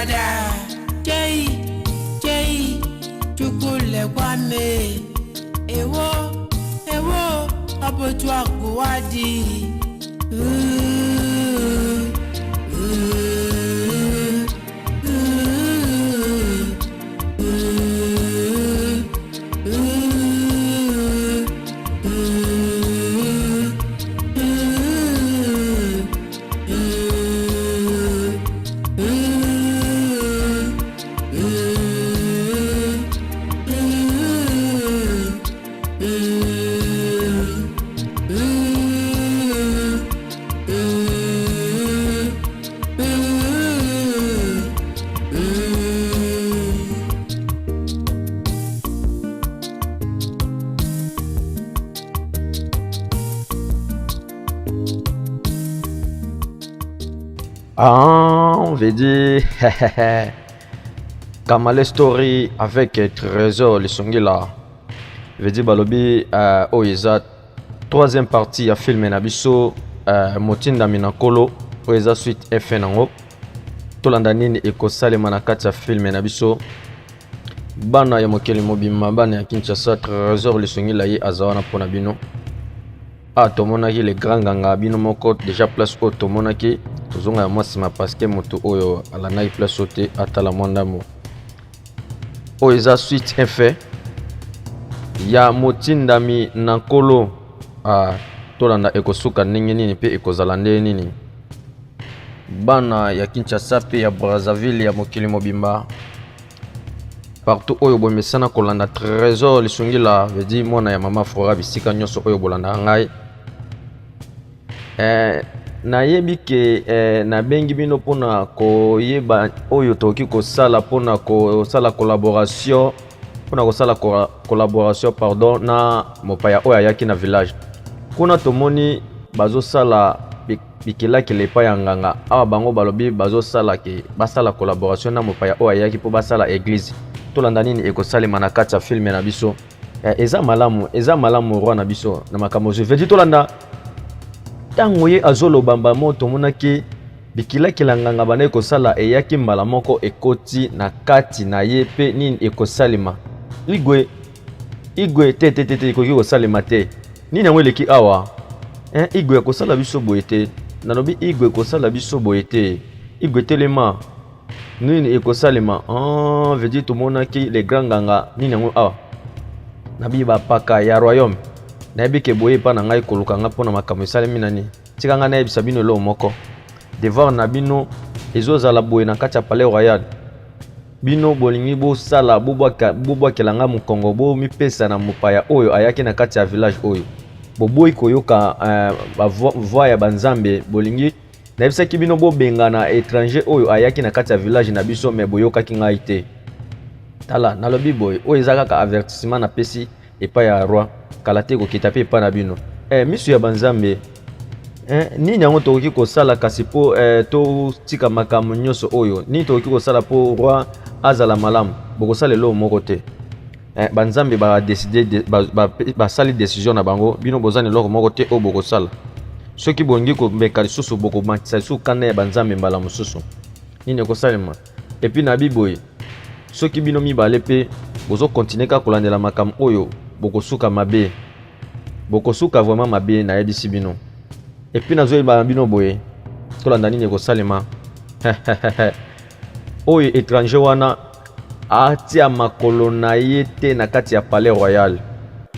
Dada, chei, chei, Chukwu lekwa m e. Ewo, ewo, ọ bụ otu a ka ụwa dị. Ooh, ooh, ooh, ooh, ooh, Ah, on veut dire Kamale Story avec Trésor Lisongila. Veut dire balobi euh, oyo eza troisième partie ya film na biso euh, motindami na nkolo oyo eza suite fin nango tolanda nini ekosalema na kati ya film na biso bana ya mokili mobimba bana ya Kinshasa Trésor Lisongila ye aza wana mpo na bino Ah tomonaki le grand nganga bino moko deja place oyo tomonaki tozonga ya mwa nsima parceke moto oyo alandaki place oyo te atala mwa ndambo oyo eza suite un fait ya motindami na nkolo ah, tolanda ekosuka ndenge nini mpe ekozala ndenge nini bana ya kinshasa mpe ya brazzaville ya mokili mobimba Partout oyo bomesana kolanda Trésor Lisungila veut dire mwana ya mama Flora bisika nyonso oyo bolandaka ngai. Eh, nayebi ke eh, nabengi bino mpona koyeba oyo tokoki kosala mpona kosala collaboration mpona kosala collaboration pardon na mopaya oyo ayaki na village kuna tomoni bazosala bikelakela epai ya nganga awa bango balobi bazosala ke basala collaboration na mopaya oyo ayaki mpo basala eglise tolanda nini ekosalema na kati ya filme na biso eh, eza malamu eza malamu roi na biso na makambo ozwi vedi tolanda ntango ye azoloba mbamo tomonaki bikilakila nganga bandaki kosala eyaki mbala moko ekoti na kati na ye mpe nini ekosalema igwe igwe te te te te ekoki kosalema te Nini yango eleki awa? Hein, Igwe akosala biso boye te. Nalobi Igwe kosala biso boye te. Igwe telema. Nini ekosalema? Ah, veut dire tomonaki les grands nganga nini yango awa? Nabi bapaka ya royaume. Nayebi ke boye epa na ngai koluka nga mpo na makambo esalemi na nini. Tika ngai nayebisa bino eloko moko. Devoir na bino ezozala boye na kati ya palais royal. Bino bolingi bosala bobwakela nga mokongo bomipesa na mopaya oyo ayaki na kati ya village oyo boboyi koyoka uh, ba voix ya banzambe bolingi nayebisaki bino bobengana étranger oyo ayaki na kati ya village na biso me boyokaki ngai te tala nalobi boye oyo eza kaka avertissement napesi epai ya roi kala te ekokita mpe epai na bino eh, miso ya banzambe eh, nini yango tokoki kosala kasi mpo eh, totika makambo nyonso oyo nini tokoki kosala mpo roi azala malamu bokosala eloko moko te eh, banzambe badeside de, basali ba, ba, decision na bango bino boza na eloko moko te oyo bokosala soki bolingi komeka lisusu bokomatisa lisusu kanda ya banzambe mbala mosusu nini ekosalema Epuis nabi boye soki bino mibale pe bozo continuer kaka kolandela makambo oyo bokosuka mabe bokosuka vraiment mabe nayebisi bino epuis nazoyeba na bino boye tolanda nini ekosalema oyo étranger wana atia makolo na ye te na kati ya palais royal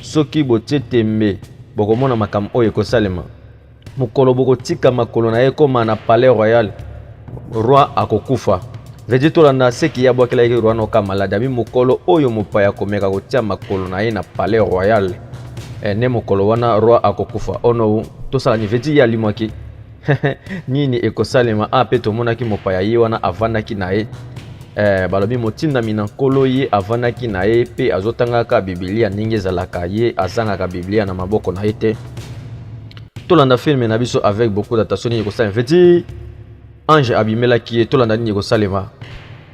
soki botie tembe bokomona makambo oyo ekosalema Mokolo bokotika makolo na ye ekoma na palais royal, roi akokufa. Veut tolanda seki ye abwakelaki roi noka maladi abi mokolo oyo mopaya akomeka kotia makolo na ye na palais royal eh, nde mokolo wana roi akokufa. Oh no, tosala ni veut ye alimwaki nini ekosalema? Ah, mpe tomonaki mopaya ye wana avandaki na ye eh, balobi motindami na nkolo ye avandaki na ye mpe azotangaka bibilia ndenge ezalaka ye azangaka biblia na maboko na ye te tolanda filme na biso avec beaucoup d'attention nini ekosalema veti ange abimelaki ye tolanda nini ekosalema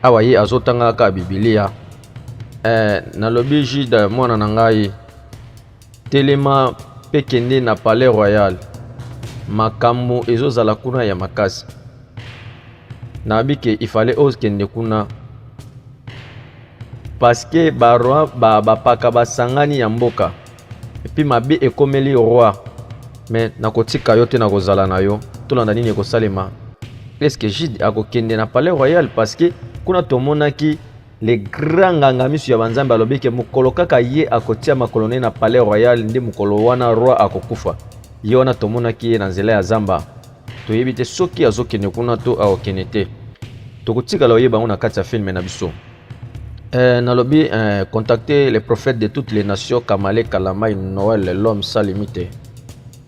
awa ye azotangaka bibilia eh, nalobi jude mwana na ngai telema mpe kende na palais royal makambo ezozala kuna ya makasi. Nayebi ke il fallait okende kuna parce que ba roi ba bapaka basangani ya mboka et puis mabe ekomeli roi, mais nakotika yo te, nakozala na yo. Tolanda nini ekosalema. Est-ce que Jude akokende na palais royal? Parce que kuna tomonaki le grand nganga miso ya banzambe alobi ke mokolo kaka ye akotia makolo na ye na palais royal, nde mokolo wana roi akokufa. Ye wana tomonaki ye na nzela ya zamba, toyebi te soki azokende kuna to akokende te. Tokotikala oyeba yango na kati ya film na biso. Nalobi contacter les prophètes de toutes les nations, Kamale Kalamai Noël, l'homme sans limite,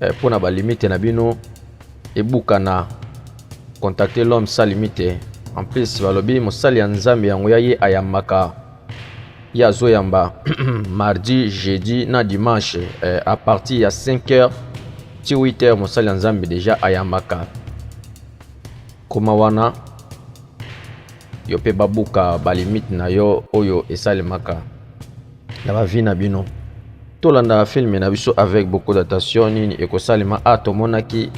mpona balimite na bino ebukana, contacter l'homme sans limite. En plus balobi mosali ya Nzambe yango ya ye ayambaka, ye azoyamba mardi, jeudi na dimanche, à partir ya 5 heures ti 8 heures. Mosali ya Nzambe déjà ayambaka. Koma wana yo mpe babuka balimite na yo oyo esalemaka na bavie na bino. Tolanda film na biso avec beaucoup d'attention. Nini ekosalema? A tomonaki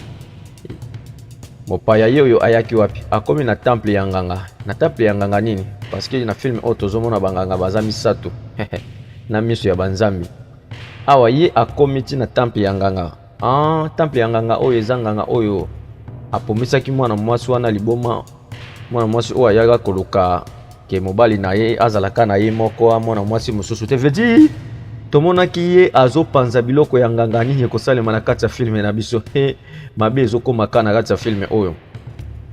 mopaya ye oyo ayaki wapi? Akomi na temple ya nganga. Na temple ya nganga nini? Parce que na film oyo tozomona banganga baza misato na miso ya banzambi. Awa ye akomi ti na temple ya nganga. Ah, temple ya nganga oyo eza nganga oyo apomisaki mwana mwasi wana liboma, mwana mwasi oyo ayaka koluka ke mobali na ye azalaka na ye moko, amona mwasi mosusu te. Veut dire tomonaki ye azopanza biloko ya nganga. Nini ekosalema na kati ya film na biso? He, mabe ezokóma ka na kati ya film oyo.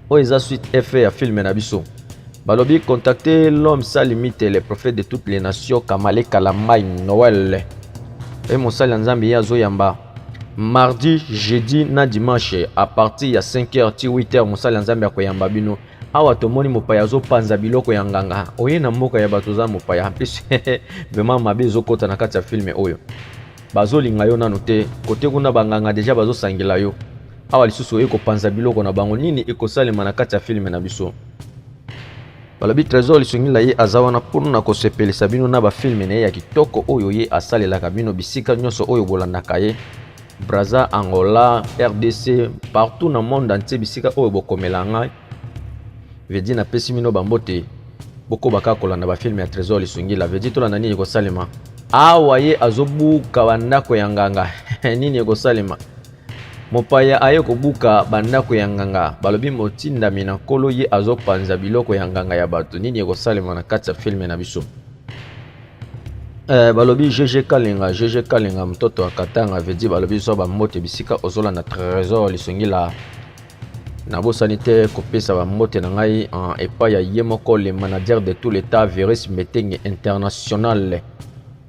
Oyo eza suite f ya film na biso. Balobi contacter l'homme sans limite, le prophète de toutes les nations, Kamale Kalamai Noël. E mosali ya Nzambe ye azoyamba mardi, jeudi na dimanche, à partir ya 5 heures ti 8 heures. Mosali ya Nzambe akoyamba bino. Awa tomoni mopaya azopanza biloko ya nganga. Oye na mboka ya bato, oza mopaya. En plus vraiment mabe ezokɔta na kati ya film oyo. Bazolinga yo nanu te, kote kuna banganga déjà bazosangela yo. Awa lisusu oye kopanza biloko na bango. Nini ekosalema na kati ya film na biso? Balobi Trésor Lisungila ye aza wana mpona kosepelisa bino na bafilm na ye ya kitoko oyo ye asalelaka bino bisika nyonso oyo bolandaka ye: Braza, Angola, RDC, partout na monde entier. Bisika oyo bokomela ngai vedi, napesi bino bambote. Bokoba kaka kolanda bafilm ya Trésor Lisungila. Vedi, tolanda nini ekosalema. Awa ye azobuka bandako ya nganga. Nini ekosalema? Mopaya aye kobuka bandako ya nganga. Balobi motindami na Nkolo ye azopanza biloko ya nganga ya bato. Nini ekosalema na kati ya film na biso? Balobi GG Kalenga, GG Kalenga, mtoto wa Katanga. Vedi balobi so bambote bisika ozolanda Trésor Lisungila. Nabosani te kopesa bambote na ngai epai ya ye moko, le manager de tout l'état, Virus Mbetenge International.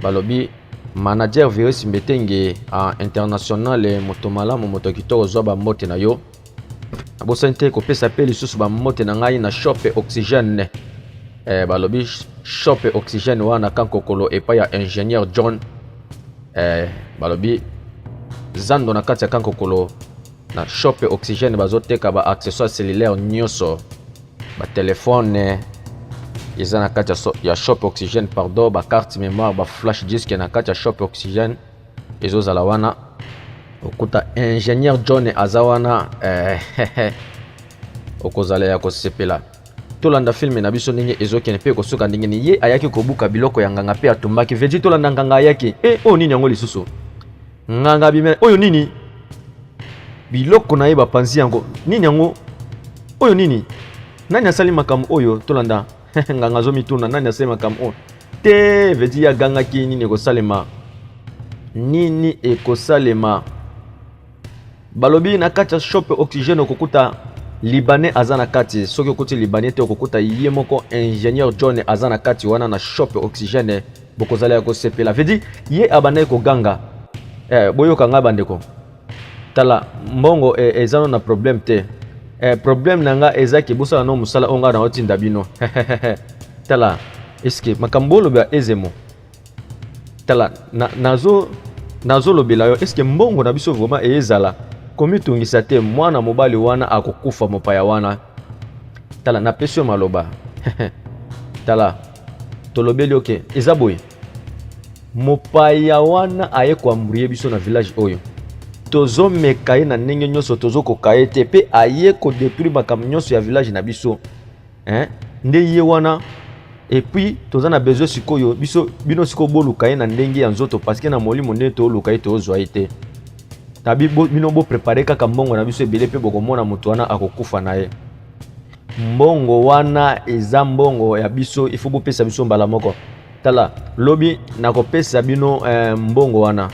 Balobi manager Virus Mbetenge International, moto malamu, moto kitoko, zwa bambote na yo. Nabosani te kopesa mpe lisusu bambote na ngai na Shop Oxygène. Balobi Shop Oxygène wana Kankokolo, epai ya ingénieur John. Balobi zando na kati ya Kankokolo, na Shop Oxygène, bazoteka ba accessoire cellulaire nyonso, batelefone eza na kati ya Shop Oxygène, pardon, bacarte mémoire, baflash disk na kati ya Shop Oxygène ezozala wana. Okuta ingénieur John aza wana, okozala ya kosepela. Tolanda film na biso ndenge ezokende mpe ekosuka ndenge nini. Ye ayaki kobuka biloko ya nganga mpe atumbaki. Vedi, tolanda. Nganga ayaki. E, oyo nini yango lisusu? Nganga abimela. Oyo nini? Biloko na ye bapanzi yango. Nini yango oyo? Nini? Nani asali makambo oyo? Tolanda. Nganga azomituna nani asali makambo oyo te. Vedi ye agangaki. Nini ekosalema? Nini ekosalema? Balobi na kati ya Shop Oxygène okokuta Libanais aza na kati. Soki okuti Libanais te, okokuta ye moko ingénieur John aza na kati wana na Shop Oxygène. Bokozala ya kosepela. Vedi ye abandaki koganga. Boyoka ngai bandeko, tala, mbongo eza no na problème te. Problème na nga ezaki bosala no mosala oyo ngai naotinda bino. Tala, eske makambo oloba ezemo? Tala, nazo nazolobela yo, eske mbongo na biso vraiment eyezala komitungisa te? Mwana mobali wana akokufa, mopaya wana. Tala, napesi yo maloba. Tala, tolobeli oke eza boye: mopaya wana aye koembrouiller biso na village oyo. Tozomeka ye na ndenge nyonso, tozokoka ye te, mpe aye kodétruire makambo nyonso ya village na biso. Hein? Nde ye wana. Et puis toza na besoin sikoyo biso bino sikoyo boluka ye na ndenge ya nzoto, parce que na molimo nde toluka ye, tozwa ye te. Tabi bino boprépare kaka mbongo na biso ebele, mpe bokomona moto wana akokufa na ye. Mbongo wana eza mbongo ya biso, il faut bopesa biso mbala moko. Tala, lobi nakopesa bino mbongo wana.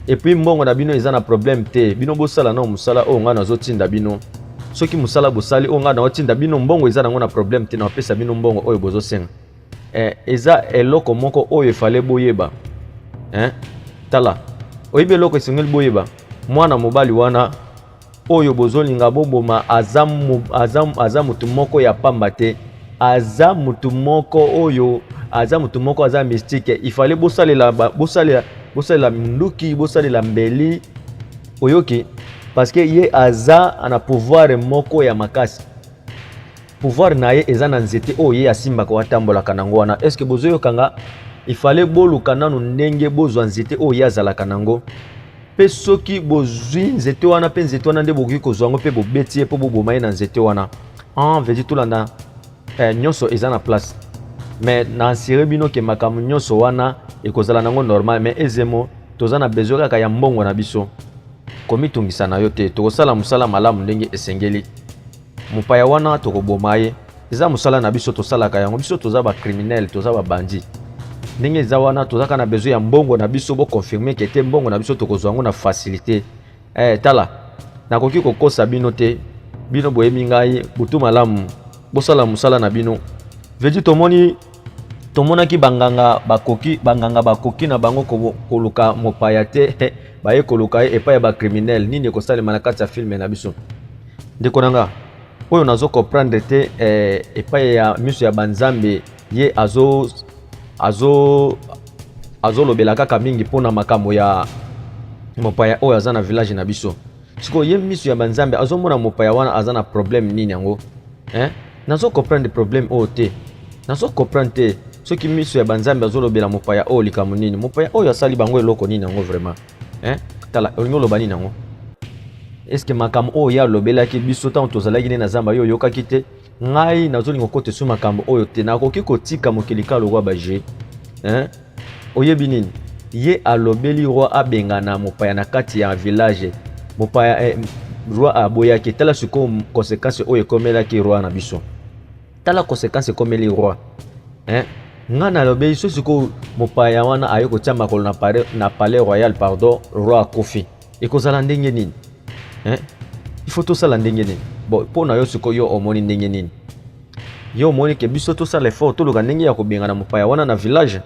Et puis mbongo na bino eza na problème te. Bino bosala na mosala oyo ngai nazotinda bino. Soki mosala bosali oyo ngai naotinda bino, mbongo eza nango na problème te, napesa bino mbongo oyo bozosenga. Eza eloko moko oyo efale boyeba, eh? Tala, oyebi eloko esengeli boyeba: mwana mobali wana oyo bozolinga boboma aza motu moko ya pamba te. Aza motu moko oyo, aza motu moko aza mystique. Ifale bosalela minduki, bosalela mbeli, oyoki? Parce que ye aza na pouvoir moko ya makasi. Pouvoir na ye eza na nzete oyo ye asimbaka, atambolaka nango wana. Est ce que bozoyokanga? Ifale boluka nanu ndenge bozwa nzete oyo ye azalaka nango. Mpe soki bozwi nzete wana, mpe nzete wana nde bokoki kozwa yango mpe bobeti ye mpo boboma ye na nzete wana. En vedi tolanda, nyonso eza na place. Mais na assurer bino ke makambo nyonso wana ekozala nango normal. Mais ezemo toza na besoin kaka ya mbongo na biso. Komitungisa na yo te, tokosala mosala malamu ndenge esengeli. Mopaya wana tokoboma ye, eza mosala na biso, tosalaka yango. Biso toza bacriminel, toza babandi. Ndenge eza wana, toza kaka na besoin ya mbongo na biso. Boconfirme ke te, mbongo na biso tokozwa yango na facilité. Tala, nakoki kokosa bino te, bino boyebi ngai. Butu malamu, bosala mosala na bino. Vedi tomoni, tomonaki banganga bakoki na bango koluka mopaya te, baye koluka ye epai ya bacriminel. Nini ekosalema na kati ya film na biso, ndeko na nga? Oyo nazo comprendre te, epai ya miso ya banzambe, ye azo azolobela kaka mingi mpona makambo ya mopaya oyo aza na village na biso. Sikoyo ye miso ya banzambe azomona mopaya wana aza na problème nini yango, hein? Nazo comprendre problème oyo te, nazo comprendre te. Soki miso ya banzambe azolobela mopaya oyo likambo nini, mopaya oyo asali bango eloko nini yango vraiment, hein? Tala, olingi oloba nini yango? Est-ce makambo oyo ye alobelaki biso ntango tozalaki nde na zamba, yo oyokaki te? Ngai nazolinga okota esu makambo oyo te. Nakoki kotika mokili ka lokwa baje, hein? Oyebi nini ye alobeli? Roi abengana mopaya na kati ya village. Mopaya, roi aboyaki. Tala sikoyo conséquence oyo ekomelaki roi na biso. Tala conséquence ekomeli roi, hein? Nga nalobeli so sikoyo mopaya wana aye kotia makolo na palais royal, pardon, roi akufi, ekozala ndenge nini, hein? Il faut tosala ndenge nini? Bon, mpo na yo sikoyo, yo omoni ndenge nini? Yo omoni ke biso tosala effort, toluka ndenge ya kobengana mopaya wana na village?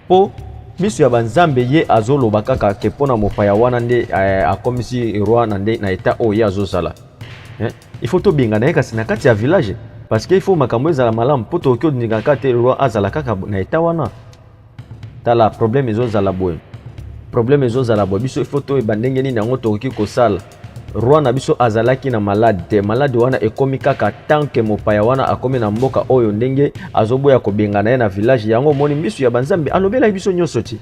Mpo miso ya banzambe, ye azoloba kaka ke mpo na mopaya wana nde akomisi roi na, nde, na état oyo ye azozala, eh? Il faut tobengana ye kasi na kati ya village, parce que il faut makambo ezala malamu, mpo tokoki odingaka kaka te roi azala kaka na état wana. Tala, problème ezozala boye, problème ezozala boye. Biso il faut toyeba ndenge nini yango tokoki kosala. Roi na biso azalaki na malade te. Malade wana ekomi kaka tant que mopaya wana akomi na mboka oyo, ndenge azoboya kobengana ye na village. Yango omoni miso ya banzambe alobelaki biso nyonso ti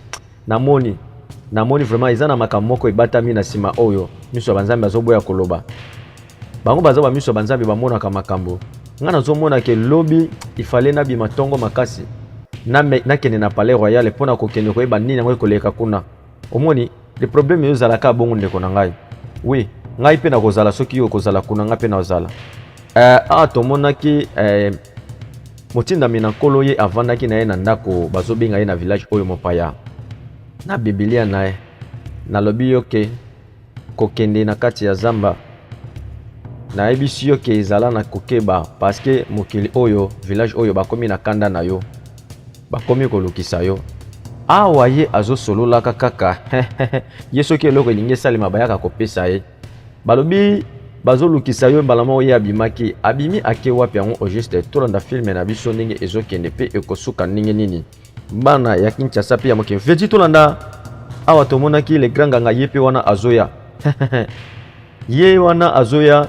namoni vraiment eza na makambo moko ebatami na nsima oyo miso ya banzambe azoboya koloba. Bango baza bamiso ya banzambe, bamonaka makambo. Ngai nazomona ke lobi ifale nabima ntongo makasi, nakende na palais royal mpona kokende koyeba nini yango ekoleka kuna. Omoni, le problème ezalaka bongo, ndeko na ngai. Oui, ngai mpe nakozala. Soki yo okozala kuna, ngai mpe nazala. Awa tomonaki motindami na nkolo, ye avandaki na ye na ndako, bazobenga ye na village oyo mopaya na bibilia na ye. Nalobi yo ke kokende na kati ya zamba, nayebisi yo ke ezala na kokeba, parce que mokili oyo, village oyo, bakomi na kanda na yo, bakomi kolukisa yo. Awa ye azosololaka kaka ye. Soki eloko elingi esalema, bayaka kopesa ye, balobi bazolukisa yo. Mbala moko ye abimaki, abimi ake wapi yango au juste? Tolanda film na biso ndenge ezokende mpe ekosuka ndenge nini, bana ya Kinshasa mpe ya mokili. Veti tolanda. Awa tomonaki le grand nganga, ye mpe wana azoya, ye wana azoya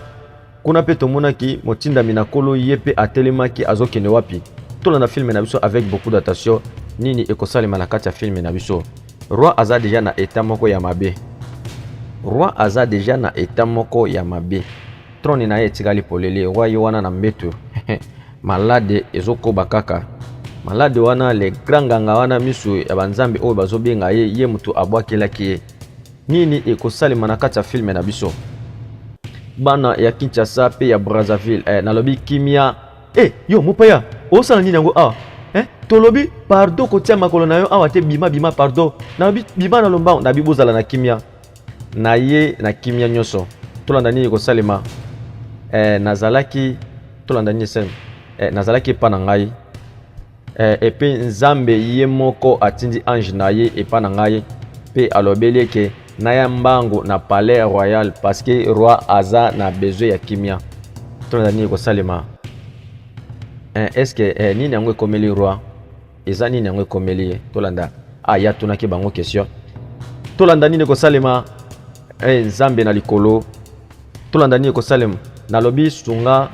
kuna. Mpe tomonaki motindami na nkolo, ye mpe atelemaki, azokende wapi? Tolanda film na biso avec beaucoup d'attention. Nini ekosalema na kati ya film na biso? Roi aza déjà na état moko ya mabe. Roi aza déjà na état moko ya mabe. Trône na ye etikali polele. Roi ye wana na mbeto. Malade ezokoba kaka. Malade wana le grand nganga wana misu ya banzambe oyo bazobenga ye, ye moto abwakelaki ye. Nini ekosalema na kati ya filme na biso? Bana ya Kinshasa pe ya Brazzaville, nalobi kimia. Yo mopaya, osala nini yango awa? Tolobi pardon kotia makolo na yo awa te, bima bima pardon. Nalobi bima na lombango, nabi bozala na kimia. Na ye na kimia nyonso. Tolanda nini ekosalema? Nazalaki, tolanda nini esalema? Nazalaki epa na ngai. Epe Nzambe ye moko atindi ange na ye epa na ngai pe alobeli eke naya mbangu na palais royal parce que roi aza na besoin ya kimia. Tolanda nini ekosalema? Est-ce que nini yango ekomeli roi? Eza nini yango ekomeli ye? Tolanda. Ya tunaki bango question. Tolanda nini ekosalema? Nzambe na likolo. Tolanda nini ekosalema? Nalobi sunga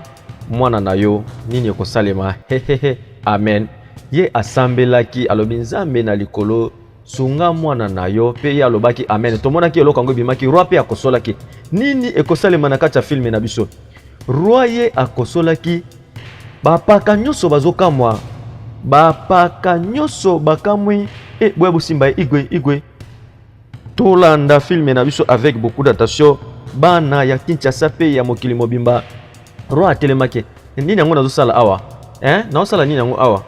mwana na yo, nini ekosalema? Hehehe, amen. Ye asambelaki, alobi Nzambe na likolo sunga mwana na yo, pe ye alobaki amen. Tomonaki eloko yango ebimaki, roi pe akosolaki. Nini ekosalema na kati ya filme na biso? Roi ye akosolaki, bapaka nyonso bazokamwa, bapaka nyonso bakamwi. Boya bosimba ye, igwe igwe. Tolanda filme na biso avec beaucoup d'attention. Bana ya Kinshasa pe ya mokili mobimba. Roi atelemaki. Nini yango nazosala awa? Nazosala nini yango awa?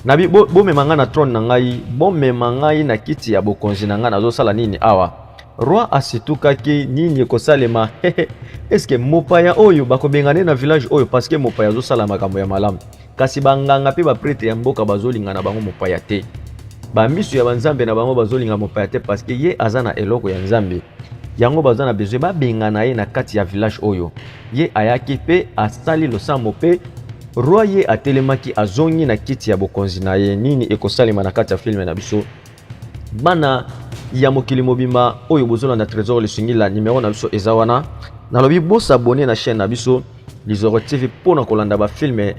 Nabi bomema ngai na trône na ngai, bomema ngai na kiti ya bokonzi na ngai, nazosala nini awa? Roi asitukaki, nini ekosalema? Est-ce que mopaya oyo bakobengana na village oyo parce que mopaya azosala makambo ya malamu? Kasi banganga pe ba prêtre ya mboka bazolinga na bango mopaya te. Ba misu ya banzambe na bango bazolinga mopaya te parce que ye aza na eloko ya nzambe. Yango baza na besoin babengana ye na kati ya village oyo. Ye ayaki pe asali losambo pe roi ye atelemaki azongi na kiti ya bokonzi na ye. Nini ekosalema na kati ya filme na biso? Bana ya mokili mobimba oyo bozolanda Trésor Lisungila, numéro na biso eza wana. Nalobi bosabonner na chaîne na biso Lizoro TV mpona kolanda ba filme.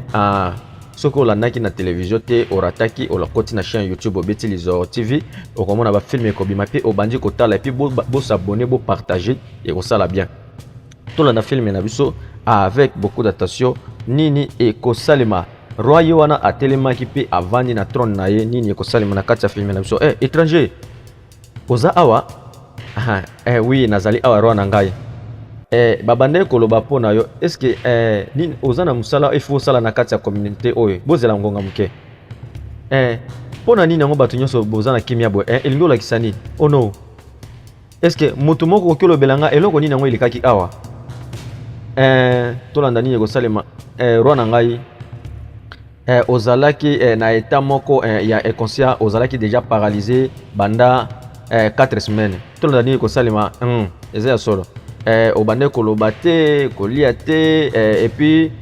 Soki olandaki na télévision te, orataki, olakoti na chaîne YouTube obeti Lizoro TV, okomona ba filme ekobima pe obandi kotala, et puis bosabonner, bopartager, ekosala bien. Tolanda filme na biso avec beaucoup d'attention. Nini ekosalema? Roi ye wana atelemaki pe avandi na trône na ye. Nini ekosalema na kati ya filme na biso? Étranger, oza awa? Aha, oui, nazali awa roi na ngai. Babandaki koloba mpo na yo. Est-ce que nini oza na mosala il faut osala na kati ya communauté oyo? Bozela ngonga moke. Mpo na nini yango bato nyonso boza na kimia boye? Elingi olakisa nini? Oh no. Est-ce que moto moko okoki olobela nga eloko nini yango elekaki awa? Tolanda nini ekosalema? Roi na ngai, ozalaki na état moko ya inconscient, ozalaki déjà paralysé banda 4 semaines. Tolanda nini ekosalema? Eza ya solo. Obandaki koloba te, kolia te, et puis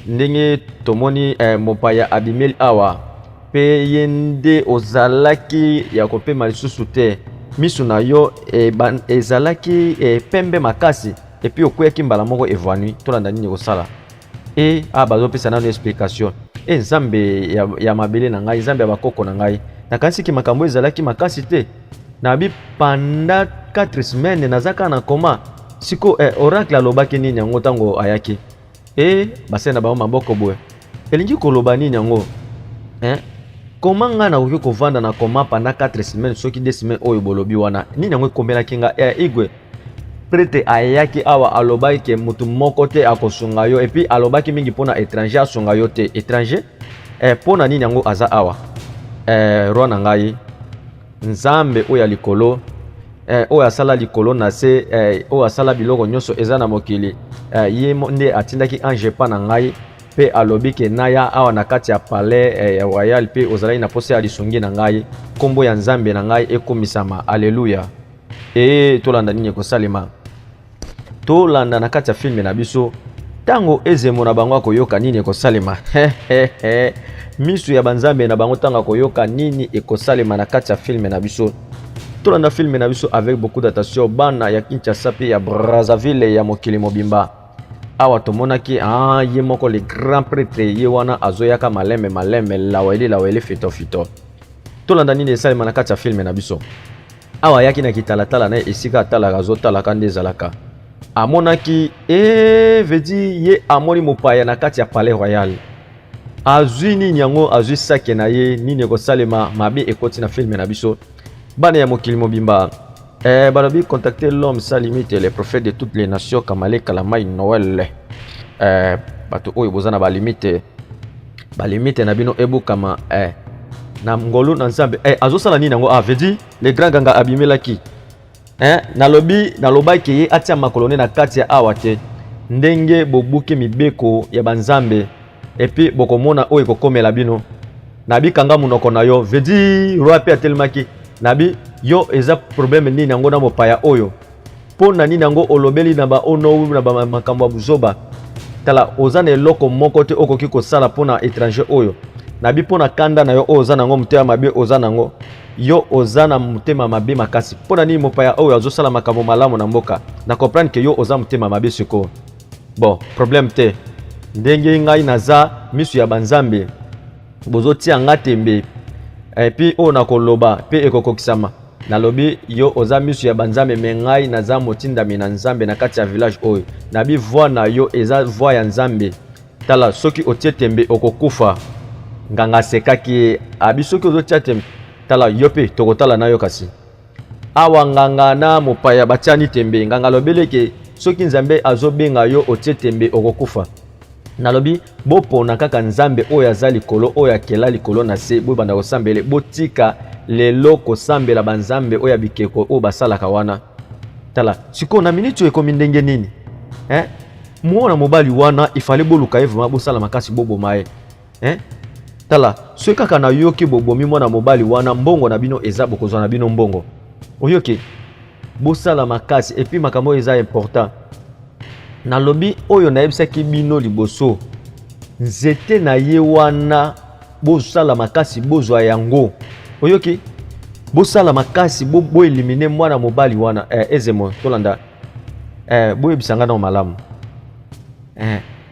ndenge tomoni mopaya abimeli awa pe ye nde ozalaki ya kopema lisusu te. Misu na yo ezalaki pembe makasi, et puis okweyaki mbala moko évanoui. Tolanda nini kosala? Bazopesa nano explication. Nzambe ya mabele na ngai, Nzambe ya bakoko na ngai, nakanisiki makambo ezalaki makasi te. Nabi pendant 4 semaines naza kaka na coma. Siko oracle alobaki nini yango ntango ayaki? Basali na bango maboko boye. Elingi koloba nini yango? Comment nga nakoki kovanda na coma pendant 4 semaines soki 2 semaines oyo bolobi wana? Nini yango ekomelaki nga? Igwe prêtre ayaki awa alobaki ke mutu moko te akosunga yo, et puis alobaki mingi mpona étranger asunga yo te. Étranger? Mpona nini yango aza awa? Roi na ngai, Nzambe oyo ya likolo, oyo asala likolo na se, oyo asala biloko nyonso eza na mokili, ye nde atindaki ange epa na ngai pe alobi ke naya awa na kati ya palais ya royal, pe ozalaki na posa ya lisungi na ngai. Kombo ya Nzambe na ngai ekomisama. Alleluia. Tolanda nini ekosalema? Tolanda na kati ya filme na biso. Tango ezemo na bango akoyoka nini ekosalema? Misu ya banzambe na bango tango akoyoka nini ekosalema na kati ya filme na biso. Tolanda filme na biso avec beaucoup d'attention. Bana ya Kinshasa pe ya Brazzaville ya mokili mobimba. Awa tomonaki, ye moko le grand prêtre ye wana azoyaka maleme maleme, laweli laweli, fito fito. Tolanda nini esalema na kati ya filme na biso. Awa ayaki na kitalatala na ye, esika atalaka azotalaka nde ezalaka. Amonaki, veut dire ye amoni mopaya na kati ya palais royal. Azwi nini yango? Azwi sake na ye. Nini ekosalema? Mabe ekoti na filme na biso, bana ya mokili mobimba. Balobi contacter l'homme sans limite, le prophète de toutes les nations, Kamale Kalamai Noël. Bato oyo boza na balimite, balimite na bino ebukama na ngolu na Nzambe. Azosala nini yango? Ah, veut dire le grand ganga abimelaki. Nalobi, nalobaki ye atia makolo ne na kati ya awa te. Ndenge bobuki mibeko ya banzambe, et puis bokomona oyo ekokomela bino. Nabikanga monoko na yo. Veut dire roi mpe atelemaki. Nabi yo, eza problème nini yango na mopaya oyo? Mpo na nini yango olobeli na baono na bamakambo ya buzoba? Tala, oza na eloko moko te okoki kosala mpo na étranger oyo. Nabi mpo na kanda na yo oyo oza nango, motema mabe oza nango, yo oza na motema mabe makasi. Mpo na nini mopaya oyo azosala makambo malamu na mboka? Na comprendre ke yo oza motema mabe sikoyo. Bon, problème te. Ndenge ngai naza miso ya banzambe, bozotia nga tembe, et puis oyo nakoloba mpe ekokokisama. Nalobi yo oza miso ya banzambe, me ngai naza motindami na Nzambe na kati ya village oyo. Nabi voix na yo eza voix ya Nzambe. Tala, soki otie tembe, okokufa. Nganga asekaki ye. Abi soki ozotia tembe, tala, yo mpe tokotala na yo. Kasi awa nganga na mopaya batiani tembe. Nganga alobeli eke soki Nzambe azobenga yo, otie tembe, okokufa. Nalobi bopona kaka Nzambe oyo aza likolo, oyo akela likolo na se, bobanda kosambele. Botika lelo kosambela banzambe oyo ya bikeko oyo basalaka wana. Tala sikoyo na miniti oyo ekomi ndenge nini, eh? Mwana mobali wana, ifale boluka ye vraiment, bosala makasi boboma ye, eh? Tala, soki kaka nayoki bobomi mwana mobali wana, mbongo na bino eza, bokozwa na bino mbongo. Oyoki? Bosala makasi. Et puis makambo oyo eza important. Nalobi oyo nayebisaki bino liboso, nzete na ye wana, bosala makasi bozwa yango. Oyoki? Bosala makasi boéliminer mwana mobali wana. Ezemo tolanda. Boyebisa nga nao malamu.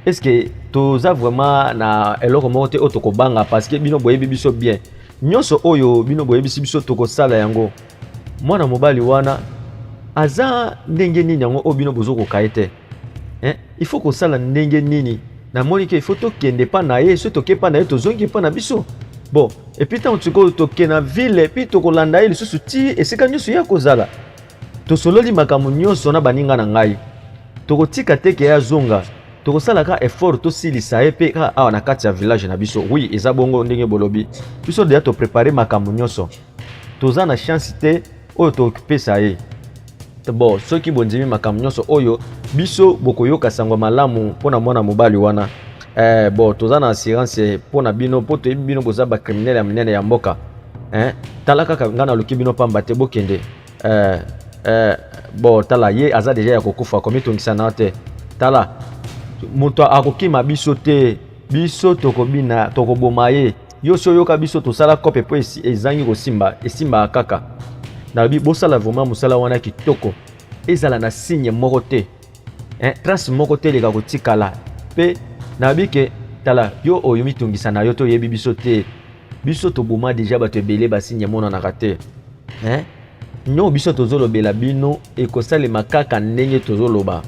Est ce que toza vraiment na eloko moko te oyo tokobanga? Parce que bino boyebi biso bien. Nyonso oyo bino boyebisi biso, tokosala yango. Mwana mobali wana aza ndenge nini yango oyo bino bozokoka ye te, eh? Il faut kosala ndenge nini? Namoni ke il faut tokende mpa na ye. So toke mpa na ye, tozongi mpa na biso. Bon, et puis ntango sikoyo toke na ville, et puis tokolanda ye lisusu ti esika nyonso ye akozala. Tosololi makambo nyonso na baninga na ngai. Tokotika te ke ye azonga. Tokosala kaka effort, tosilisa ye mpe kaka awa na kati ya village na biso. Oui, eza bongo ndenge bolobi. Biso deja toprépare makambo nyonso. Toza na chance te oyo topesa ye. Bon, soki bondimi makambo nyonso oyo biso, bokoyoka sango malamu mpona mwana mobali wana. Bon, toza na assurance mpona bino, mpo toyebi bino boza bacriminel ya minene ya mboka, eh? Tala kaka, ngai naluki bino pamba te. Bokende. Bon, tala, ye aza deja ya kokufa, komitungisa na te. Tala, moto akokima biso te. Biso tokobina, tokoboma ye. Yo so oyoka biso tosala kope mpo ezangi kosimba, esimbaka kaka. Nalobi bosala vraiment mosala wana kitoko, ezala na signe moko te, eh, trace moko te eleka kotikala. Mpe nalobi ke tala, yo oyo mitungisa na yo te, oyebi biso te. Biso toboma deja bato ebele, basigne emonanaka te, eh? Nyo biso tozolobela bino, ekosalema kaka ndenge tozoloba.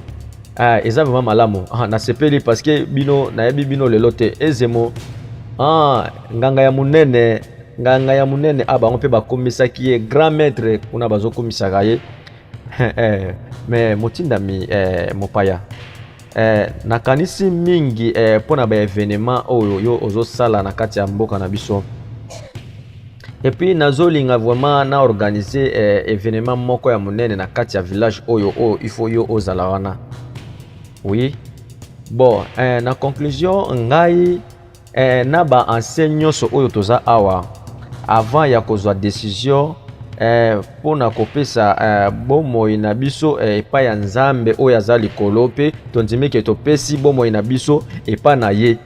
Ah, eza vraiment malamu. Ah, nasepeli parce que bino nayebi bino lelo te. Ezemo, ah, nganga ya monene, nganga ya monene. Ah, bango mpe bakomisaki ye grand maître kuna, bazokomisaka ye. Mais motindami, mopaya, nakanisi mingi mpo na baévénement oyo yo ozosala na kati ya mboka na biso. Et puis nazolinga vraiment na organiser événement moko ya monene na kati ya village oyo. Oyo il faut yo ozala wana. Oui, bon, na conclusion, ngai na baancien nyonso oyo toza awa, avant ya kozwa décision mpona kopesa bomoi na biso epai ya Nzambe oyo aza likolo, mpe tondimi ke topesi bomoi na biso epai na ye.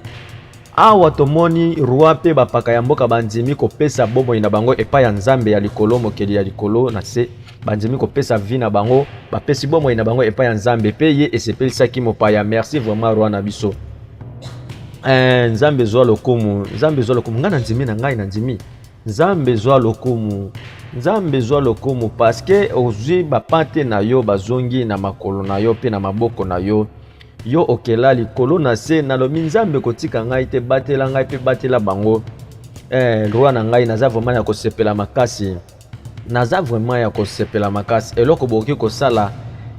Awa tomoni roi mpe bapaka ya mboka bandimi kopesa bomoi na bango epai ya Nzambe ya likolo, mokeli ya likolo na se. Bandimi kopesa vie na bango, bapesi bomoi na bango epai ya Nzambe, mpe ye esepelisaki mopaya. Merci vraiment, roi na biso. Nzambe ezwa lokumu, Nzambe ezwa lokumu. Ngai nandimi na ngai, nandimi. Nzambe ezwa lokumu, Nzambe ezwa lokumu, parce que ozwi bapate na yo, bazongi na makolo na yo mpe na maboko na yo. Yo okela likolo na se, nalobi Nzambe kotika ngai te, batela ngai mpe batela bango. Roi na ngai, naza vraiment ya kosepela makasi. Naza vraiment ya kosepela makasi. Eloko bokoki kosala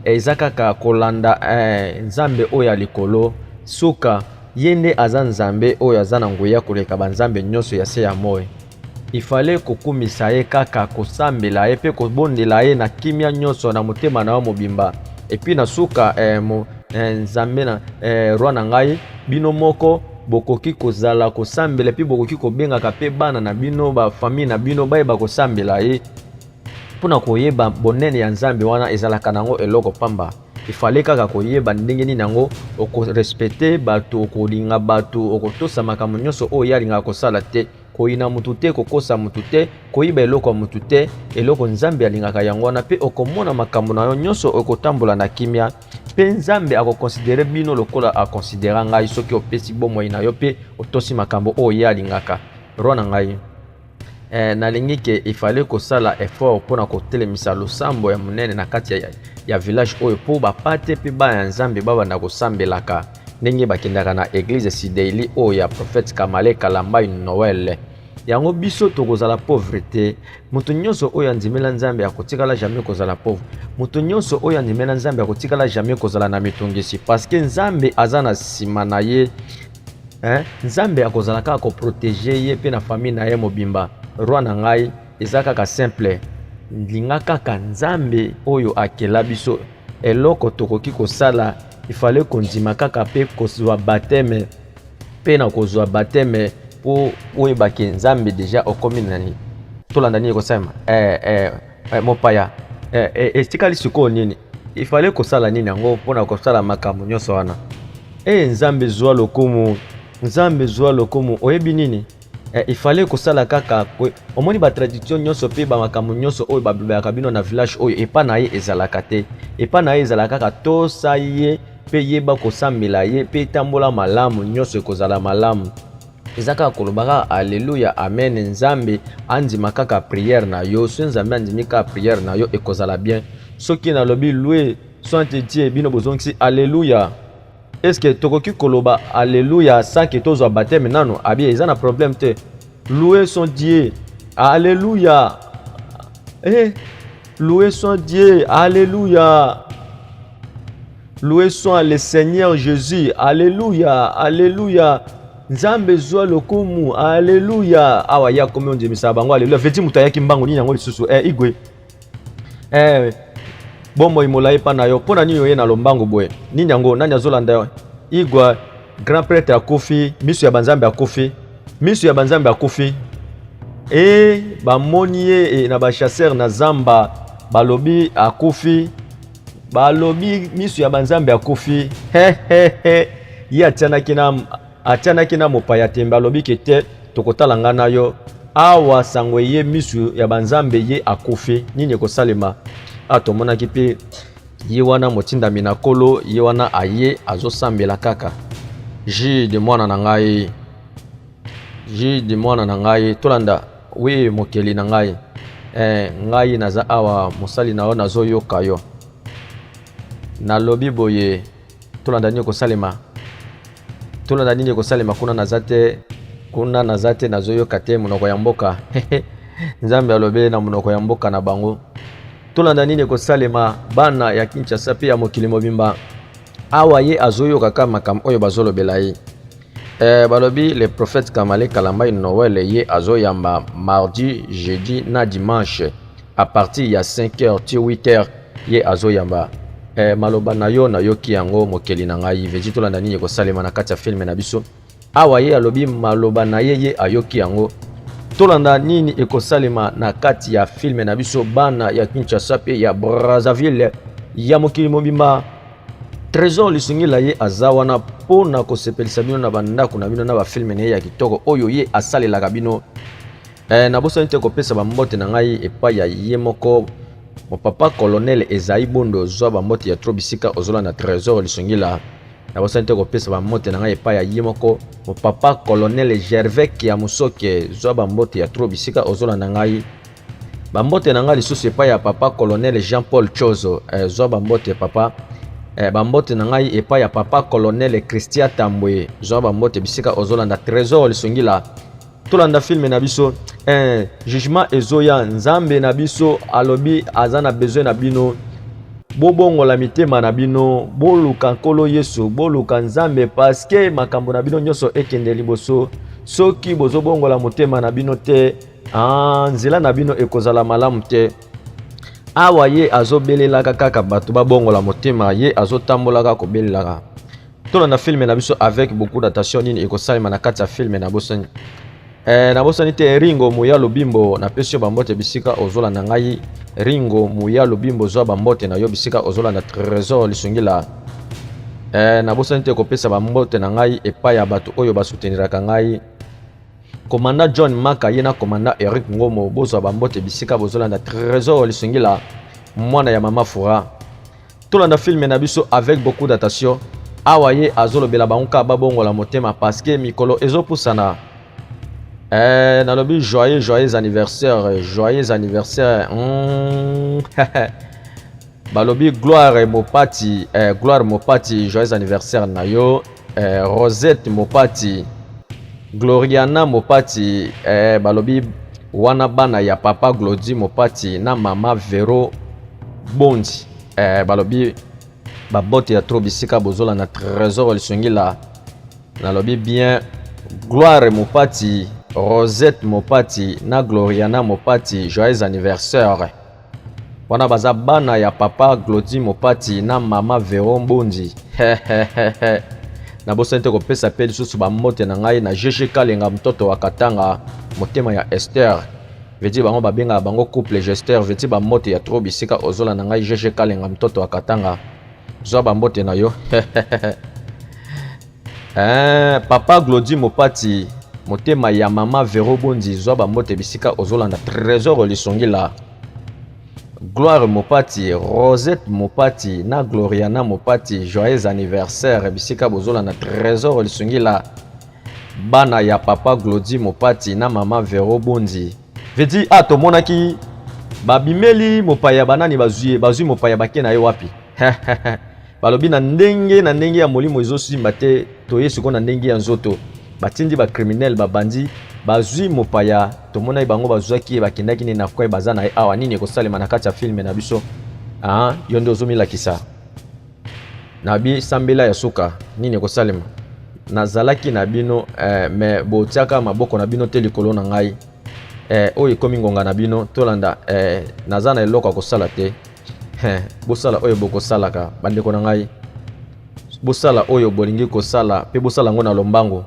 eza kaka kolanda Nzambe oyo ya likolo. Suka ye nde aza Nzambe oyo aza na nguya koleka banzambe nyonso ya se ya moi. Ifale kokumisa ye kaka, kosambela ye mpe kobondela ye na kimia nyonso na motema na yo mobimba. Epuis na suka Nzambe na roi na ngai, bino moko bokoki kozala kosambela mpe bokoki kobengaka mpe bana na bino, ba famille na bino bayeba kosambela ye mpona koyeba bonene ya Nzambe. Wana ezalaka nango eloko pamba. Ifale kaka koyeba ndenge nini yango okorespecte bato, okolinga bato, okotosa makambo nyonso oyo ye alingaka kosala te, koyina mutu te, kokosa mutu te, koyiba eloko ya mutu te. Eloko Nzambe alingaka yango wana, mpe okomona makambo na yo nyonso okotambola na kimia, mpe Nzambe akokonsidere bino lokola akonsidera ngai soki opesi bomoi na yo mpe otosi makambo oyo ye alingaka. Roi na ngai, nalingi ke ifale kosala effort mpona kotelemisa losambo ya monene na kati ya village oyo, mpo bapate mpe bana ya Nzambe babanda kosambelaka ndenge bakendaka na église Sideili oyo ya prophète Kamale Kalambai Noël. Yango biso tokozala pauvre te. Moto nyonso oyo andimela Nzambe akotikala jamais kozala pauvre. Moto nyonso oyo andimela Nzambe akotikala jamais kozala na mitungisi, parce que Nzambe aza na nsima na ye. Nzambe akozala kaka koprotege ye mpe na famille na ye mobimba. Roi na ngai, eza kaka simple, linga kaka Nzambe oyo akela biso. Eloko tokoki kosala, ifale kondima kaka mpe kozwa baptême, mpe na kozwa baptême mpo oyebake Nzambe deja okomi nani. Tolanda nini ekosalema. Mopaya, etikali sikoyo nini? Ifale kosala nini yango mpona kosala makambo nyonso wana? Nzambe zwa lokumu, Nzambe zwa lokumu. Oyebi nini? Ifale kosala kaka omoni batradition nyonso mpe bamakambo nyonso oyo balobelaka bino na village oyo, epa na ye ezalaka te. Epa na ye ezalaka kaka tosa ye mpe yeba kosambela ye mpe tambola malamu, nyonso ekozala malamu. Eza kaka koloba kaka alleluya, amen. Nzambe andima kaka prière na yo. Soki Nzambe andimi kaka prière na yo, ekozala bien. Soki nalobi loué soit Dieu, bino bozongisi alleluya. Est-ce que tokoki koloba alleluya sans que tozwa baptême nano? Abi eza na problème te. Loué son Dieu, alleluya. Loué son Dieu, alléluia. Loué soit le Seigneur Jésus, alléluia, alléluia. Nzambe zwa lokumu, alléluia. Awa ya komi ondimisa bango alléluia. Veti moto ayaki mbango nini yango lisusu? Igwe. Bomoi molai mpa na yo. Mpo na nini oye na lombango boye? Nini yango? Nani azolanda yo? Igwe, grand prêtre akufi, miso ya banzambe akufi. Miso ya banzambe akufi. Bamoni ye na bachasseur na zamba, balobi akufi. Balobi miso ya banzambe akufi. Ye atianaki na mopaya tembe, alobi ke te, tokotala nga na yo. Awa sango ye miso ya banzambe ye akufi. Nini ekosalema? Tomonaki mpe ye wana motindami na kolo, ye wana aye azosambela kaka. Jude mwana na ngai, Jude mwana na ngai, tolanda. Wi mokeli na ngai, ngai naza awa mosali na yo, nazoyoka yo. Nalobi boye, tolanda nini ekosalema. Tolanda nini ekosalema. Kuna naza te, kuna naza te, nazoyoka te monoko ya mboka. Nzambe alobi na monoko ya mboka na bango. Tolanda nini ekosalema, bana ya Kinshasa mpe ya mokili mobimba. Awa ye azoyoka kaka makambo oyo bazolobela ye. Balobi le prophète Kamale Kalambai Noël ye azoyamba mardi, jeudi na dimanche à partir ya 5h ti 8h ye azoyamba. Maloba na yo nayoki yango mokeli na ngai. Veti tolanda nini ekosalema na kati ya filme na biso. Awa ye alobi maloba na ye, ye ayoki yango. Tolanda nini ekosalema na kati ya filme na biso, bana ya Kinshasa pe ya Brazzaville, ya mokili mobimba. Trésor Lisungila ye aza wana mpona kosepelisa bino na bandako na bino na bafilme na ye ya kitoko oyo ye asalelaka bino. Nabosani te kopesa bambote na ngai epai ya ye moko papa colonel Ezaï Bondo. Zwa bambote ya trop bisika ozolanda Trésor Lisungila. Nabosani te kopesa bambote na ngai epai ya ye moko papa colonel Gervais Kiamusoke. Zwa bambote ya trop bisika ozolanda ngai. Bambote na ngai lisusu epai ya papa colonel Jean-Paul Chozo. Zwa bambote papa. Eh, bambote na ngai epai ya papa colonel Christian Tambwe, zwa bambote bisika ozolanda Trésor Lisungila. Tolanda filme na biso eh, jugement ezoya. Nzambe na biso alobi aza na besoin na bino, bobongola mitema na bino, boluka Nkolo Yesu, boluka Nzambe, paske makambo na bino nyonso ekende liboso. Soki bozobongola motema na bino te, ah, nzela na bino ekozala malamu te. Awa ye azobelelaka kaka bato babongola motema, ye azotambolaka kobelelaka. Tolanda filme na biso avec beaucoup d'attention, nini ekosalema na kati ya filme na bosani. Eh, nabosani te Ringo Muya Lobimbo, napesi yo bambote bisika ozolanda ngai. Ringo Muya Lobimbo, zwa bambote na yo bisika ozolanda Trésor Lisungila. Eh, nabosani te kopesa bambote na ngai epai ya bato oyo basuteniraka ngai. Commandant John Maka ye na commandant Eric Ngomo, bozwa bambote bisika bozolanda Trésor Lisungila, mwana ya mama Fura. Tolanda filme na biso avec beaucoup d'attention. Awa ye azolobela bango kaka babongola motema parce que mikolo ezopusana. Eh, nalobi joyeux joyeux anniversaire, joyeux anniversaire. Balobi Gloire Mopati, eh, Gloire Mopati, joyeux anniversaire na yo. Eh, Rosette Mopati, Gloriana Mopati, eh, balobi wana bana ya papa Glody Mopati na mama Vero Bondi. Eh, balobi babote ya trop bisika bozolanda Trésor Lisungila. Nalobi bien Gloire Mopati, Rosette Mopati na Gloriana Mopati, joyeux anniversaire. Wana baza bana ya papa Glody Mopati na mama Vero Mbondi. Nabosani te kopesa mpe lisusu bambote na ngai na GG Kalenga, mtoto wa Katanga, motema ya Esther. Veti bango babengaka bango couple Gester. Veti bambote ya trop bisika ozolanda ngai GG Kalenga, mtoto wa Katanga. Zwa bambote na yo. Eh, papa Glody Mopati, motema ya mama Vero Bondi, zwa bambote bisika ozolanda Trésor Lisongila. Gloire Mopati, Rosette Mopati na Gloriana Mopati, joyeux anniversaire bisika bozolanda Trésor Lisongila. Bana ya papa Glody Mopati na mama Vero Bondi. Vedi a tomonaki babimeli mopaya banani bazwi ye, bazwi mopaya bake na ye wapi? Balobi na ndenge na ndenge ya molimo ezosimba te, toye sikoyo na ndenge ya nzoto. Batindi ba criminel babandi bazwi mopaya, tomonaki bango bazwaki ye bakendaki ne na coin, baza na ye awa. Nini ekosalema na kati ya filme na biso? Ah, yo nde ozomilakisa na bisambela ya suka, nini ekosalema? Nazalaki na bino eh, me botiaka maboko na bino te likolo na ngai. Eh, oyo ekomi ngonga na bino, tolanda eh, naza na eloko ya kosala te. Bosala oyo bokosalaka bandeko na ngai, bosala oyo bolingi kosala mpe bosala yango na lombango.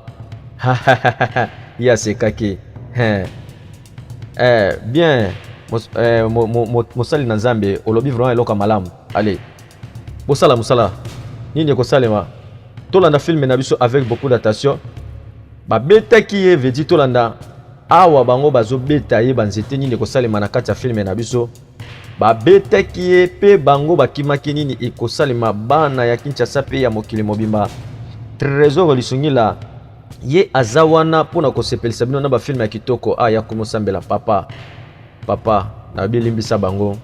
Ye asekaki. Eh, bien eh, mosali na Nzambe, olobi vraiment eloko ya malamu. Allez, bosala mosala, nini ekosalema? Tolanda filme na biso avec beaucoup d'attention. Babetaki ye vedi, tolanda awa bango bazobeta ye banzete, nini ekosalema na kati ya filme na biso? Babetaki ye mpe bango bakimaki, nini ekosalema? Bana ya Kinshasa mpe ya mokili mobimba, Trésor Lisungila ye aza wana mpona kosepelisa bino na bafilme ya kitoko. Ah, ya komosambela papa papa nayebi limbisa bango,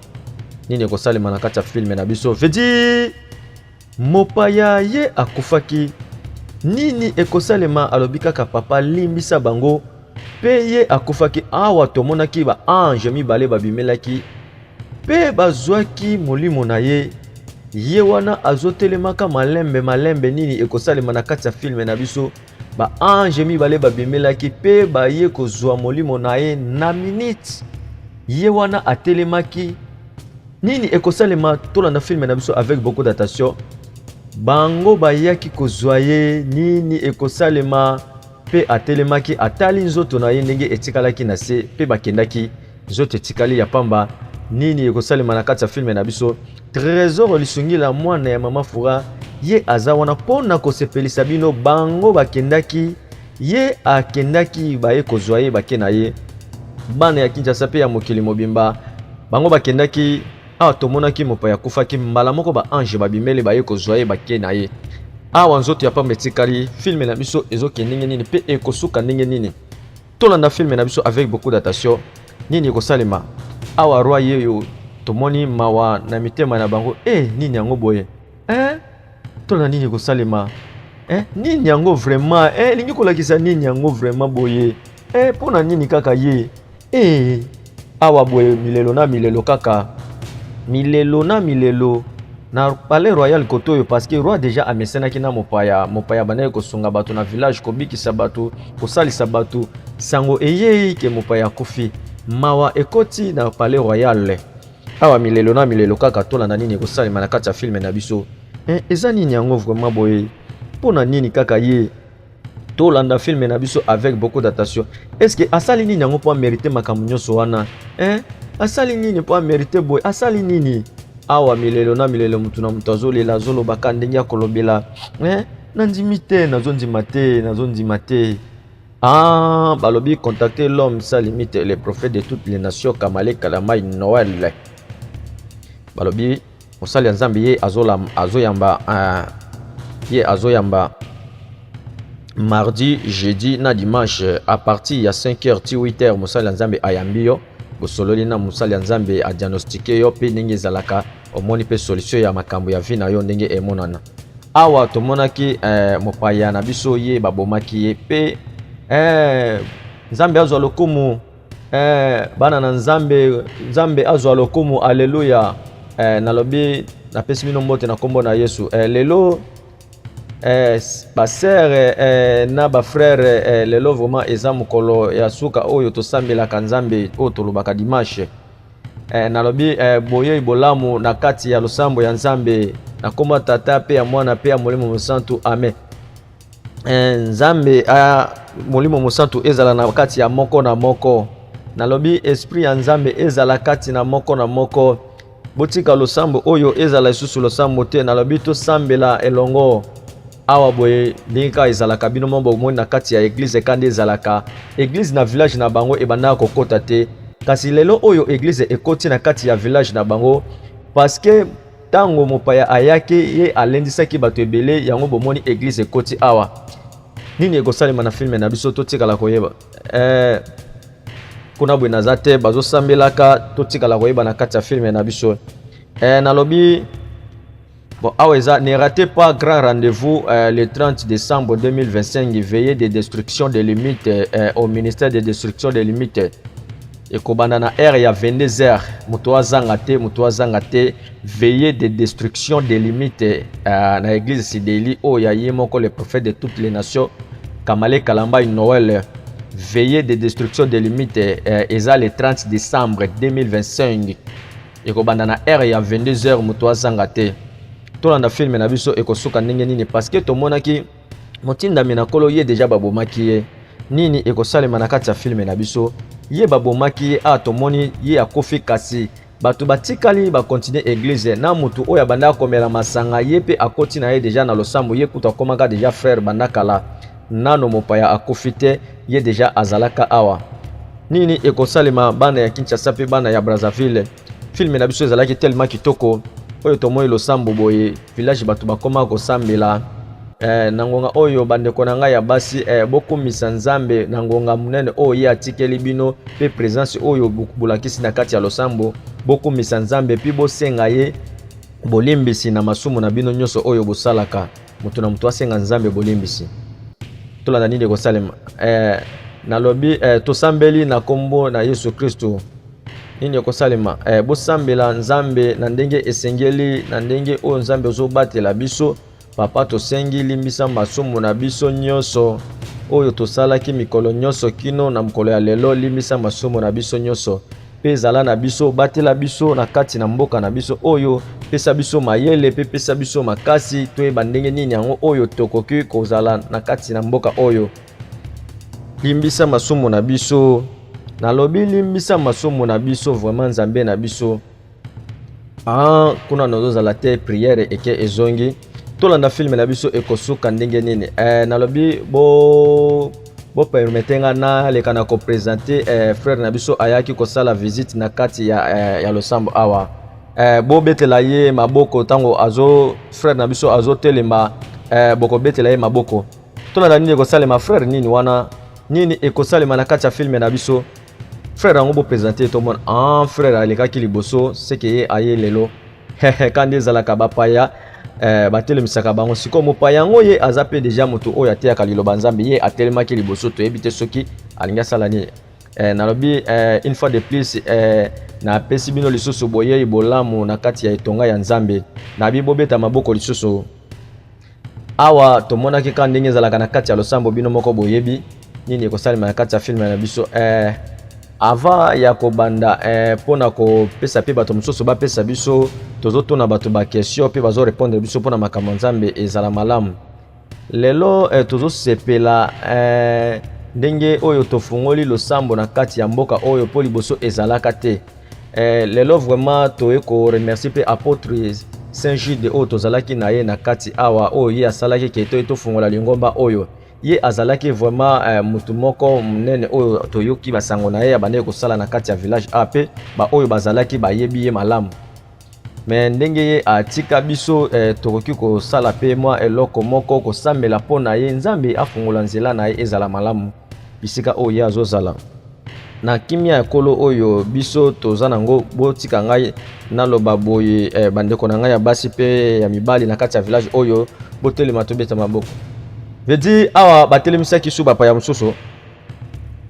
nini ekosalema na kati ya filme na biso? Vedi mopaya ye akufaki, nini ekosalema? Alobi kaka papa limbisa bango mpe ye akufaki. Awa tomonaki ba ange mibale babimelaki mpe bazwaki molimo na ye. Ye wana azotelemaka malembe malembe, nini ekosalema na kati ya filme na biso? Ba ange mibale babimelaki mpe baye kozwa molimo na ye na minute. Ye wana atelemaki, nini ekosalema? Tolanda filme na biso avec beaucoup d'attention. Bango bayaki kozwa ye, nini ekosalema? Mpe atelemaki, atali nzoto na ye ndenge etikalaki na se, mpe bakendaki, nzoto etikali ya pamba. Nini ekosalema na kati ya filme na biso? Trésor Lisungila, mwana ya mama Fura, ye aza wana mpo na kosepelisa bino. Bango bakendaki, ye akendaki, baye kozwa ye, bake na ye. Bana ya Kinshasa mpe ya mokili mobimba, bango bakendaki. Awa tomonaki mopaya akufaki, mbala moko ba ange babimeli, baye kozwa ye, bake na ye. Awa nzoto ya pamba etikali. Filme na biso ezokende ndenge nini mpe ekosuka ndenge nini? Tolanda filme na biso avec beaucoup d'attention. Nini ekosalema awa? Roi yeyo tomoni mawa na mitema na bango. E nini yango boye eh? Tolanda nini ekosalema eh, nini yango vraiment eh, elingi kolakisa nini yango vraiment boye eh, mpo na nini kaka ye eh, awa boye milelo na milelo kaka milelo na milelo na palais royal kote oyo parce que roi deja amesanaki na mopaya. Mopaya abandaki kosunga bato na village, kobikisa bato, kosalisa bato. Sango eyei ke mopaya akufi, mawa ekoti na palais royal. Awa milelo na milelo kaka. Tolanda nini ekosalema na kati ya film na biso. Eh, eza nini yango vraiment boye? Mpo na nini kaka ye? Tolanda film na biso avec beaucoup d'attention. Est ce que asali nini yango mpo amérite makambo nyonso wana, eh? Asali nini mpo amérite boye? Asali nini? Awa milelo na milelo, motu na moto azolela, azolobaka ndenge ya kolobela, eh? Nandimi te, nazondima te, nazondima te. Ah, balobi contacter l'homme sans limite, le prophète de toutes les nations, Kamale Kalamai Noël. Balobi mosali ya Nzambe ye azoyamba, ye azoyamba mardi, jeudi na dimanche à partir ya 5h ti 8h. Mosali ya Nzambe ayambi yo, bosololi na mosali ya Nzambe, adiagnostiquer yo mpe ndenge ezalaka, omoni mpe solution ya makambo ya vie na yo ndenge emonana. Awa tomonaki mopaya na biso, ye babomaki ye mpe Nzambe azwa lokumu. Bana na Nzambe, Nzambe azwa lokumu, aleluya. Nalobi napesi bino mbote na nkombo na Yesu. Lelo basœurs na bafrères, lelo vraiment eza mokolo ya suka oyo tosambelaka Nzambe, oyo tolobaka dimanche. Nalobi boyei bolamu na kati ya losambo ya Nzambe na nkombo ya Tata mpe ya Mwana mpe ya Molimo Mosantu, amen. Nzambe a Molimo Mosantu ezala na kati ya moko na moko. Nalobi esprit ya Nzambe ezala kati na moko na moko. Botika losambo oyo ezala lisusu losambo te. Nalobi tosambela elongo awa boye ndenge kaka ezalaka. Bino mo bomoni na kati ya église ka nde ezalaka. Église na village na bango ebandaka kokɔta te, kasi lelo oyo église ekoti na kati ya village na bango, parce que ntango mopaya ayaki, ye alendisaki bato ebele. Yango bomoni église ekoti awa. Nini ekosalema na film na biso? Totikala koyeba. Kuna boye naza te, bazosambelaka. Totikala koyeba na kati ya film na biso. Nalobi bon, awa eza ne ratez pas grand rendez-vous le 30 décembre 2025, veillée de destruction des limites au ministère de destruction des limites. Ekobanda na heure ya 22 heures. Moto azanga te, moto azanga te. Veillée de destruction des limites na église Sideli oyo ya ye moko le prophète de toutes les nations, Kamale Kalambai Noël. Veillée de destruction des limites eza le 30 décembre 2025, ekobanda na heure ya 22 heures. Moto azanga te. Tolanda film na biso ekosuka ndenge nini, parce que tomonaki motindami na Nkolo, ye deja babomaki ye. Nini ekosalema na kati ya film na biso? Ye babomaki ye, a tomoni ye akufi, kasi bato batikali bacontinuer église. Na motu oyo abandaka komela masanga, ye mpe akoti na ye deja na losambo. Ye kutu akomaka deja frère banda kala. Nano mopaya akufi te, ye deja azalaka awa. Nini ekosalema, bana ya Kinshasa mpe bana ya Brazzaville? Film na biso ezalaki tellement kitoko. Oyo tomoni losambo boye, village bato bakoma kosambela. Na ngonga oyo, bandeko na ngai ya basi, bokumisa Nzambe na ngonga monene oyo ye atikeli bino mpe présence oyo bolakisi na kati ya losambo. Bokumisa Nzambe mpe bosenga ye bolimbisi na masumu na bino nyonso oyo bosalaka. Moto na moto asenga Nzambe bolimbisi. Tolanda nini ekosalema. Nalobi tosambeli na nkombo na Yesu Kristo. Nini ekosalema? Bosambela Nzambe na ndenge esengeli, na ndenge oyo Nzambe azobatela biso. Papa, tosengi limbisa masumu na biso nyonso oyo tosalaki mikolo nyonso kino na mokolo ya lelo. Limbisa masumu na biso nyonso mpe ezala na biso, batela biso na kati na mboka na biso oyo, pesa biso mayele mpe pesa biso makasi, toyeba ndenge nini yango oyo tokoki kozala na kati na mboka oyo. Limbisa masumu na biso. Nalobi limbisa masumu na biso vraiment, Nzambe na biso. Ah, kuna nazozala te, prière eke ezongi. Tolanda film na biso ekosuka ndenge nini. Nalobi bo bopermettre nga naleka na koprésenter frère na biso ayaki kosala visite na kati ya losambo awa. Bobetela ye maboko ntango azo frère na biso azotelema. Bokobetela ye maboko. Tolanda nini ekosalema. Frère nini wana? Nini ekosalema na kati ya film na biso? Frère yango boprésenter, tomona. Ah, frère alekaki liboso, seke ye aye lelo. Kandi ezalaka bapaya. Batelemisaka bango sikoyo. Mopaya yango ye aza mpe deja moto oyo ateyaka liloba Nzambe. Ye atelemaki liboso, toyebi te soki alingi asala nini. Nalobi une fois de plus, napesi bino lisusu boyei bolamu na kati ya etonga ya Nzambe. Nabi bobeta maboko lisusu. Awa tomonaki kaka ndenge ezalaka na kati ya losambo. Bino moko boyebi nini ekosalema na kati ya film na biso. Avant ya kobanda, mpona kopesa mpe bato mosusu bapesa biso, tozotuna bato baquestion mpe bazorépondre biso mpona makambo ya Nzambe. Ezala malamu. Lelo tozosepela ndenge oyo tofungoli losambo na kati ya mboka oyo, mpo liboso ezalaka te. Lelo vraiment toye koremercier mpe apôtre Saint Jude oyo tozalaki na ye na kati awa, oyo ye asalaki ke toye tofungola lingomba oyo. Ye azalaki vraiment mutu moko monene oyo toyoki basango na ye abandaki kosala na kati ya village a, mpe baoyo bazalaki bayebi ye malamu. Me ndenge ye atika biso, tokoki kosala mpe mwa eloko moko, kosambela mpo na ye, Nzambe afungola nzela na ye, ezala malamu bisika oyo ye azozala na kimia ya Nkolo oyo biso toza nango. Botika ngai naloba boye, bandeko na ngai ya basi mpe ya mibali na kati ya village oyo, botelema, tobeta maboko. Vedi awa batelemisaki su bapaya mosusu.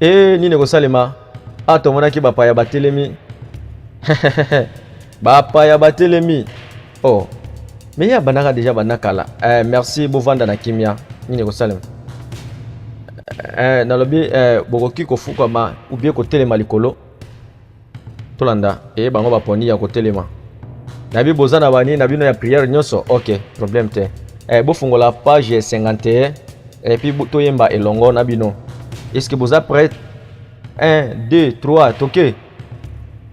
Nini ekosalema awa? Tomonaki bapaya batelemi, bapaya batelemi. Oh, me ye abandaka deja banda kala. Merci, bovanda na kimia. Nini ekosalema? Nalobi bokoki kofukama ou bien kotelema likolo. Tolanda bango baponi ya kotelema. Nayebi boza na banini na bino ya prière nyonso. Ok, problème te. Bofungola page 51 et puis toyemba elongo na bino. Est ce que boza prêt? 1, 2, 3, toke.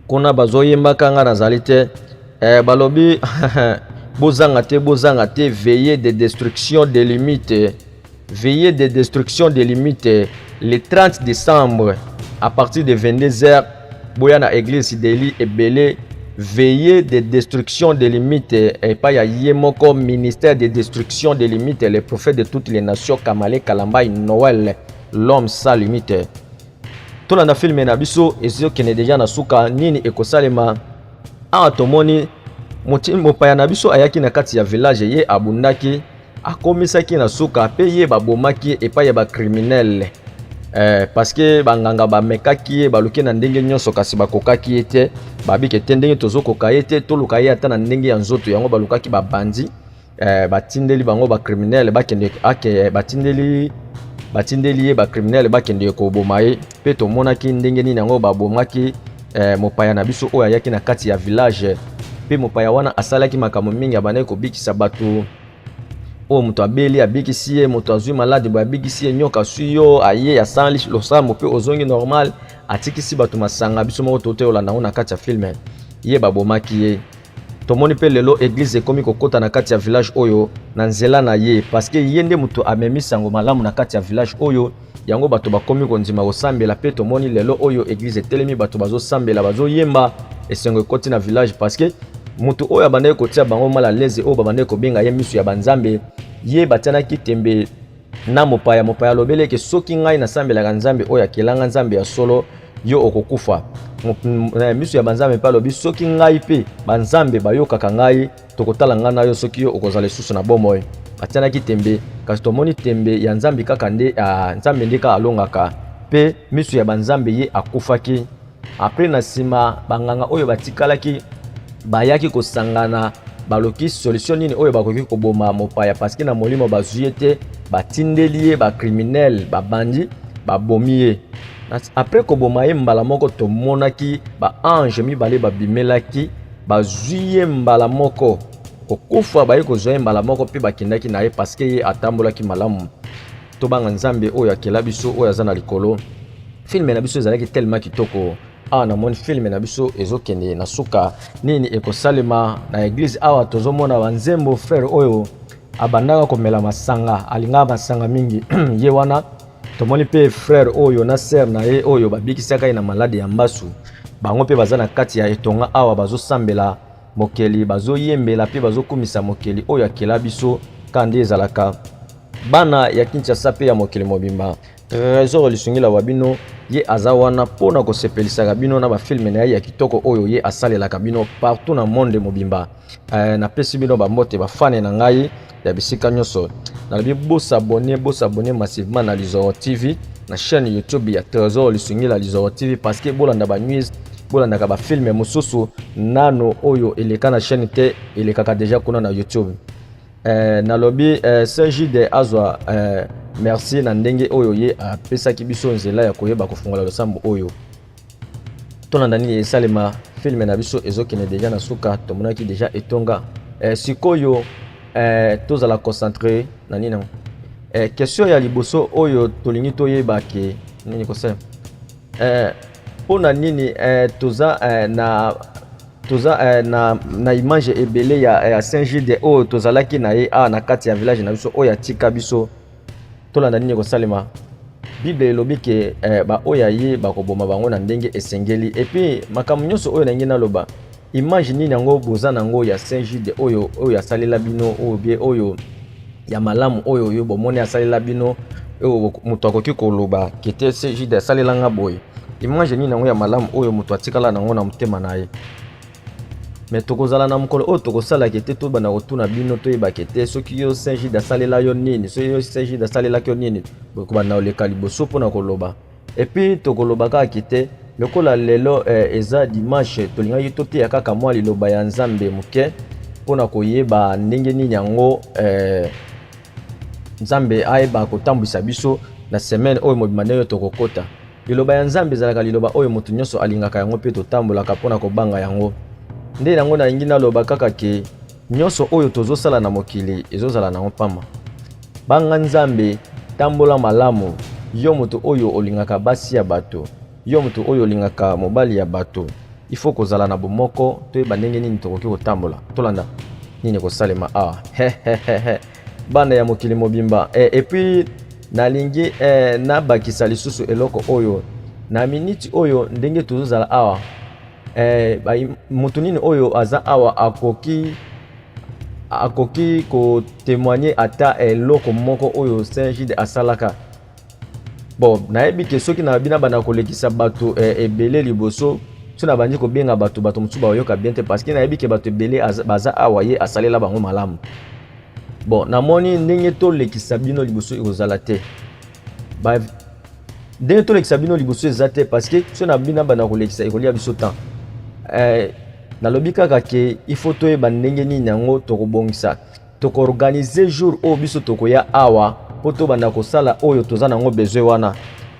Kuna bazoyembaka, nga nazali te. Balobi bozanga te, bozanga te. Veillée de destruction de limites, veillée de destruction de limites, le 30 décembre à partir de 22 heures. Boya na église Deli ebele. Veillée de destruction de limites epai ya ye moko ministère de destruction de limites, le prophète de toutes les nations, Kamale Kalambai Noël, l'homme sans limite. Tolanda film na biso, ezokende deja na suka. Nini ekosalema awa? Tomoni mopaya na biso ayaki na kati ya village. Ye abundaki, akomisaki na suka, mpe ye babomaki epai ya bacriminels, parce que banganga bamekaki ye, baluki na ndenge nyonso, kasi bakokaki ye te. Babike te, ndenge tozokoka ye te, toluka ye ata na ndenge ya nzoto. Yango balukaki babandi, batindeli bango bacriminels bakende ake, batindeli ye bacriminels bakende koboma ye. Mpe tomonaki ndenge nini yango babomaki mopaya na biso oyo ayaki na kati ya village. Mpe mopaya wana asalaki makambo mingi, abandaki kobikisa bato. Oyo moto abeli, abikisi ye. Moto azwi maladi boye, abikisi ye. Nyoka aswi yo, aye, asali losambo mpe ozongi normal. Atikisi bato masanga. Biso moko tote olanda yango na kati ya film. Ye babomaki ye. Tomoni mpe lelo église ekomi kokɔta na kati ya village oyo na nzela na ye, parce que ye nde moto amemi sango malamu na kati ya village oyo. Yango bato bakomi kondima kosambela. Mpe tomoni lelo oyo église etelemi, bato bazosambela, bazoyemba, esengo ekoti na village, parce que moto oyo abandaki kotia bango mal à l'aise, oyo babandaki kobenga ye miso ya banzambe, ye batianaki tembe na mopaya. Mopaya alobeli eke soki ngai nasambelaka Nzambe oyo akelanga, Nzambe ya solo, yo okokufa. Miso ya banzambe mpe alobi soki ngai mpe banzambe bayokaka ngai, tokotala ngai na yo soki yo okozala lisusu na bomoi. Batianaki tembe, kasi tomoni tembe ya Nzambe kaka nde, Nzambe nde kaka alongaka. Mpe miso ya banzambe ye akufaki. Après, na nsima, banganga oyo batikalaki bayaki kosangana, baloki solution nini oyo bakoki koboma mopaya, parce que na molimo bazwi ye te. Batindeli ye bacriminels, babandi babomi ye. Après koboma ye, mbala moko tomonaki baange mibale babimelaki, bazwi ye mbala moko. Kokufa, baye kozwa ye mbala moko mpe bakendaki na ye, parce que ye atambolaki malamu. Tobanga Nzambe oyo akela biso, oyo aza na likolo. Film na biso ezalaki tellement kitoko. Awa namoni film na biso ezokende na suka. Nini ekosalema na église awa? Tozomona banzembo. Frère oyo abandaka komela masanga, alingaka masanga mingi, ye wana. Tomoni mpe frère oyo na sœur na ye oyo babikisaka ye na maladi ya mbasu. Bango mpe baza na kati ya etonga awa, bazosambela mokeli, bazoyembela mpe bazokumisa mokeli oyo akela biso. Ka nde ezalaka, bana ya Kinshasa mpe ya mokili mobimba. Trésor Lisungila wa bino ye aza wana mpo na kosepelisaka bino na bafilme na ye ya kitoko oyo ye asalelaka bino partout na monde mobimba. Napesi bino bambote bafane na ngai ya bisika nyonso. Nalobi bosabone, bosabone massivement na Lizoro TV, na chaîne YouTube ya Trésor Lisungila Lizoro TV, parce que bolanda ba news, bolandaka bafilme mosusu nano oyo eleka na chaîne te, elekaka deja kuna na YouTube. Nalobi Saint Jude azwa merci na ndenge oyo ye apesaki biso nzela ya koyeba kofungola losambo oyo. Tolanda nini esalema, filme na biso ezokende deja na suka, tomonaki deja etonga. Sikoyo tozala concentré na nini yango. Question ya liboso oyo tolingi toyeba ke nini kosalema, mpo na nini toza na toza na image ebele ya Saint Jude oyo tozalaki na ye awa na kati ya village na biso oyo atika biso. Tolanda nini kosalema. Bible elobi ke baoyo ye bakoboma bango na ndenge esengeli. Et puis makambo nyonso oyo nangi naloba, image nini yango boza nango ya Saint Jude oyo asalela bino, oyo bie oyo ya malamu oyo oyo bomoni asalela bino, oyo moto akoki koloba kete Saint Jude asalelanga boye? Image nini yango ya malamu oyo moto atikala nango na motema na ye? Me tokozala na mokolo oyo tokosalaka ete tobanda kotuna bino, toyebaka ete soki yo Saint Jude asalela yo nini, soki yo Saint Jude asalelaki yo nini, kobanda koleka liboso mpona koloba. Et puis tokoloba kaka te lokola lelo eza dimanche, tolingaki toteya kaka mwa liloba ya Nzambe moke mpona koyeba ndenge nini yango Nzambe ayeba kotambwisa biso na semaine oyo mobimba ndenge tokokota. Liloba ya Nzambe ezalaka liloba oyo moto nyonso alingaka yango mpe totambolaka mpona kobanga yango. Nde yango nalingi naloba kaka ke nyonso oyo tozosala na mokili ezozala nango pamba. Banga Nzambe, tambola malamu. Yo moto oyo olingaka basi ya bato, yo moto oyo olingaka mobali ya bato, il faut kozala na bomoko, toyeba ndenge nini tokoki kotambola. Tolanda nini kosalema awa. Bana ya mokili mobimba. Et puis nalingi nabakisa lisusu eloko oyo na miniti oyo ndenge tozozala awa. Moto nini oyo aza awa akoki kotémoigner ata eloko moko oyo Saint Jude asalaka? Bon, nayebi ke soki na bina banda kolekisa bato ebele liboso, so na bandi kobenga bato, bato mosusu bayoka bien te, parce que nayebi ke bato ebele baza awa ye asalela bango malamu. Bon, namoni ndenge tolekisa bino liboso ekozala te, ndenge tolekisa bino liboso eza te, parce que so na bina banda kolekisa ekolia biso temps. Nalobi kaka ke il faut toyeba ndenge nini yango tokobongisa, tokoorganiser jour oyo biso tokoya awa mpo tobanda kosala oyo toza nango besoin wana.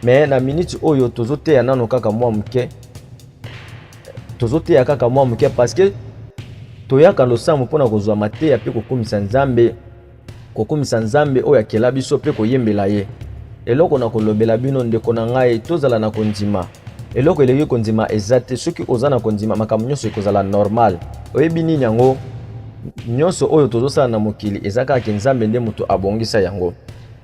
Mais na minute oyo tozoteya nano kaka mwa moke, tozoteya kaka mwa moke, parce que toyaka losambo mpona kozwa mateya mpe kokumisa Nzambe, kokumisa Nzambe oyo akela biso mpe koyembela ye. Eloko na kolobela bino, ndeko na ngai, tozala na kondima. Eloko eleki kondima eza te. Soki oza na kondima, makambo nyonso ekozala normal. Oyebi nini yango nyonso oyo tozosala na mokili eza kaka ke Nzambe nde moto abongisa yango.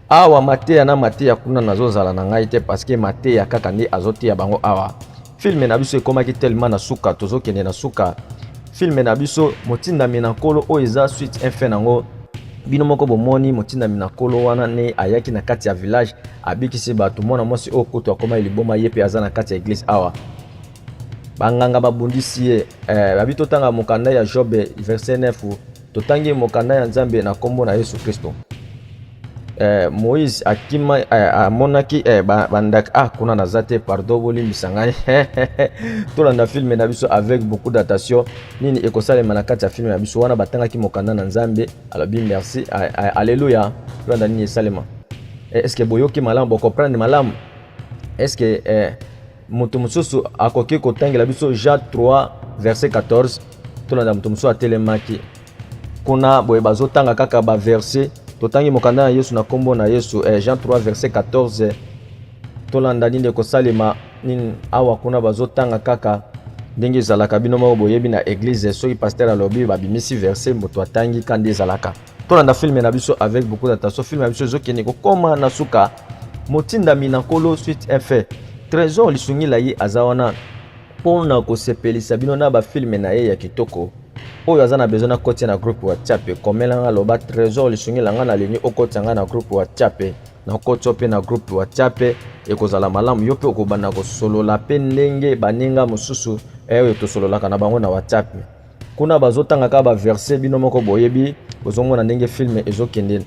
Awa mateya na mateya kuna nazozala na ngai te, parce que mateya kaka nde azoteya bango awa. Filme na biso ekomaki tellement na suka, tozokende na suka filme na biso Motindami na Nkolo oyo eza suite fin nango. Bino moko bomoni motindami na Nkolo wana ne ayaki na kati ya village, abikisi bato. Mwana mwasi oyo kutu akoma liboma, ye mpe aza na kati ya église awa. Banganga babundisi ye. Babi totanga mokanda ya Job verset 9. Totangi mokanda ya Nzambe na nkombo na Yesu Kristo. Moïse akima, amonaki bandaka. Ah, kuna naza te, pardon, bolimbisa ngai. Tolanda filme na biso avec beaucoup d'attention, nini ekosalema na kati ya filme na biso wana. Batangaki mokanda na Nzambe, alobi merci, alleluya. Tolanda nini esalema. Est ce que boyoki malamu, bocomprendre malamu? Est ce que moto mosusu akoki kotangela biso Jean 3 verset 14? Tolanda moto mosusu atelemaki kuna boye, bazotanga kaka baverset. Totangi mokanda na Yesu na nkombo na Yesu, Jean 3 verset 14. Tolanda nini ekosalema nini awa. Kuna bazotanga kaka ndenge ezalaka, bino moko boyebi na église, soki pasteur alobi babimisi verset, moto atangi ka nde ezalaka. Tolanda filme na biso avec beaucoup d'attention. Filme na biso ezokende kokóma na suka. Motindami na Nkolo suite fin. Trésor Lisungila ye aza wana mpona kosepelisa bino na bafilme na ye ya kitoko. Oyo aza na besoin nakotia na groupe WhatsApp, komelanga, loba Trésor Lisungila, nga nalingi okotia nga na groupe WhatsApp. Nakotisa mpe na groupe WhatsApp, ekozala malamu. Yo mpe okobanda kosolola mpe ndenge baninga mosusu oyo tosololaka na bango na WhatsApp. Kuna bazotanga kaka baverse, bino moko boyebi, bozomona ndenge film ezokende.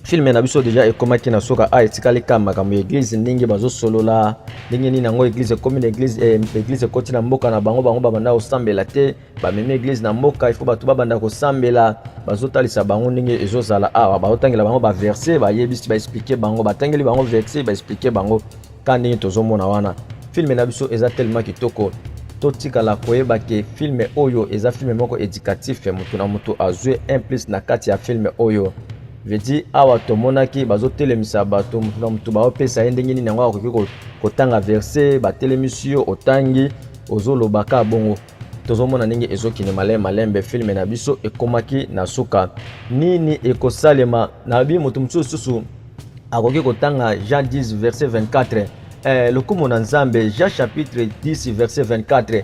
Film na biso deja ekomaki na suka, a etikali kaka makambo ya église, ndenge bazosolola, ndenge nini yango église ekomi na église, église ekoti na mboka na bango. Bango babanda kosambela te, bamemi église na mboka, il faut bato babanda kosambela. Bazotalisa bango ndenge ezozala awa, bazotangela bango baverse, bayebisi, baexpliquer bango, batangeli bango verse, baexpliquer bango ka ndenge tozomona wana. Film na biso eza tellement kitoko. Totikala koyeba ke film oyo eza film moko éducatif, moto na moto azwi un plus na kati ya film oyo. Vedi awa tomonaki bazotelemisa bato, moto na moto baopesa ye ndenge nini yango akoki kotanga verse. Batelemisi yo, otangi, ozoloba ka bongo. Tozomona ndenge ezokende malembe malembe. Film na biso ekomaki na suka, nini ekosalema? Nayebi moto mosusu susu akoki kotanga Jean 10 verset 24. Lokumu na Nzambe. Jean chapitre 10 verset 24,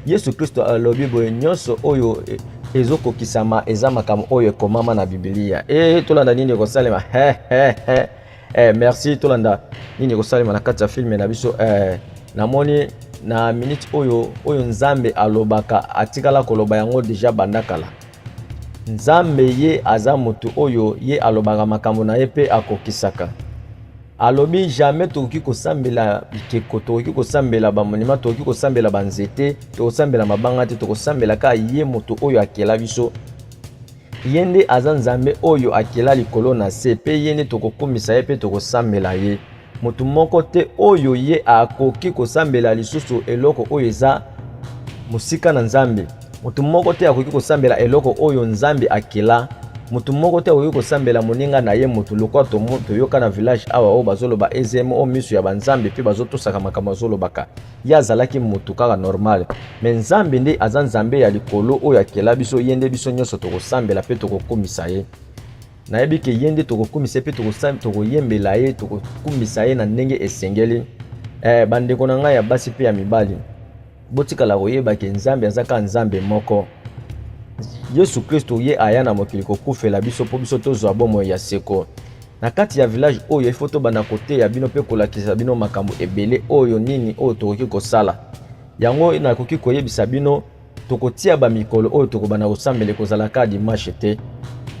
Yesu Kristo alobi boye: nyonso oyo ezokokisama eza makambo oyo ekomama na Bibilia. Tolanda nini ekosalema. He, he, he. Merci, tolanda nini ekosalema na kati ya film na biso. Namoni na minute oyo, oyo Nzambe alobaka, atikala koloba yango deja banda kala. Nzambe ye aza moto oyo ye alobaka makambo na ye mpe akokisaka. Alobi jamais tokoki kosambela bikeko, tokoki kosambela bamonima, tokoki kosambela banzete, tokosambela mabanga te. Tokosambela kaka ye moto oyo akela biso. Ye nde aza Nzambe oyo akela likolo na se, mpe ye nde tokokumisa ye mpe tokosambela ye. Moto moko te oyo ye akoki kosambela lisusu eloko oyo eza mosika na Nzambe. Moto moko te akoki kosambela eloko oyo Nzambe akela. Moto moko te akoki kosambela moninga na ye moto, lokola toyoka na village awa oyo bazoloba ezemo oyo miso ya banzambe mpe bazotosaka makambo azolobaka. Ye azalaki motu kaka normal, mais Nzambe nde aza Nzambe ya likolo oyo akela biso. Ye nde biso nyonso tokosambela mpe tokokumisa ye. Nayebi ke ye nde tokokumisa ye mpe tokoyembela ye, tokokumisa ye na ndenge esengeli. Bandeko na ngai ya basi mpe ya mibali, botikala koyeba ke Nzambe aza kaka Nzambe moko, Yesu Kristo. Ye aya na mokili kokufela biso mpo biso tozwa bomoi ya seko. Na kati ya village oyo, ifo tobanda koteya bino mpe kolakisa bino makambo ebele oyo nini oyo tokoki kosala yango. Nakoki koyebisa bino, tokotia bamikolo oyo tokobanda kosambela, ekozala kaka dimanche te.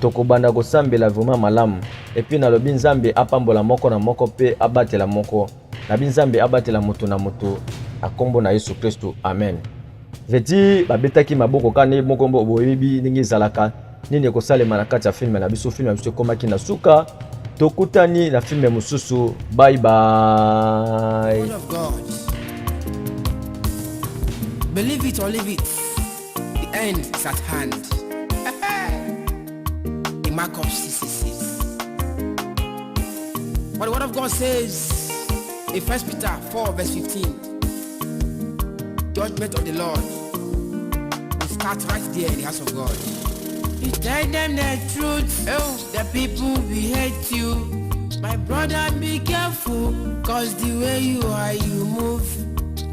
Tokobanda kosambela vraiment malamu. Et puis nalobi Nzambe apambola moko na moko mpe abatela moko nabi, Nzambe abatela moto na moto na nkombo na Yesu Kristu, amen. Veti babetaki maboko kaka ndenge moko boyebi ndenge ezalaka. Nini ekosalema na kati ya film na biso? Film na biso ekomaki na suka. Tokutani na film mosusu. Bye bye. Word of God. Believe it or leave it, the end is at hand. The mark of 666. But the word of God says in 1 Peter 4, verse 15, judgment of the Lord will start right there in the house of God. You tell them the truth, oh, the people will hate you. My brother, be careful, 'cause the way you are, you move.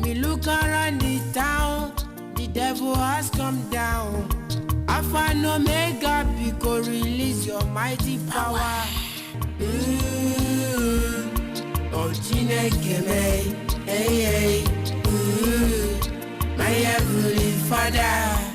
Me look around the town, the devil has come down. Alpha and Omega, because release your mighty power. Oh, Chineke me, hey, hey, ooh, my heavenly Father.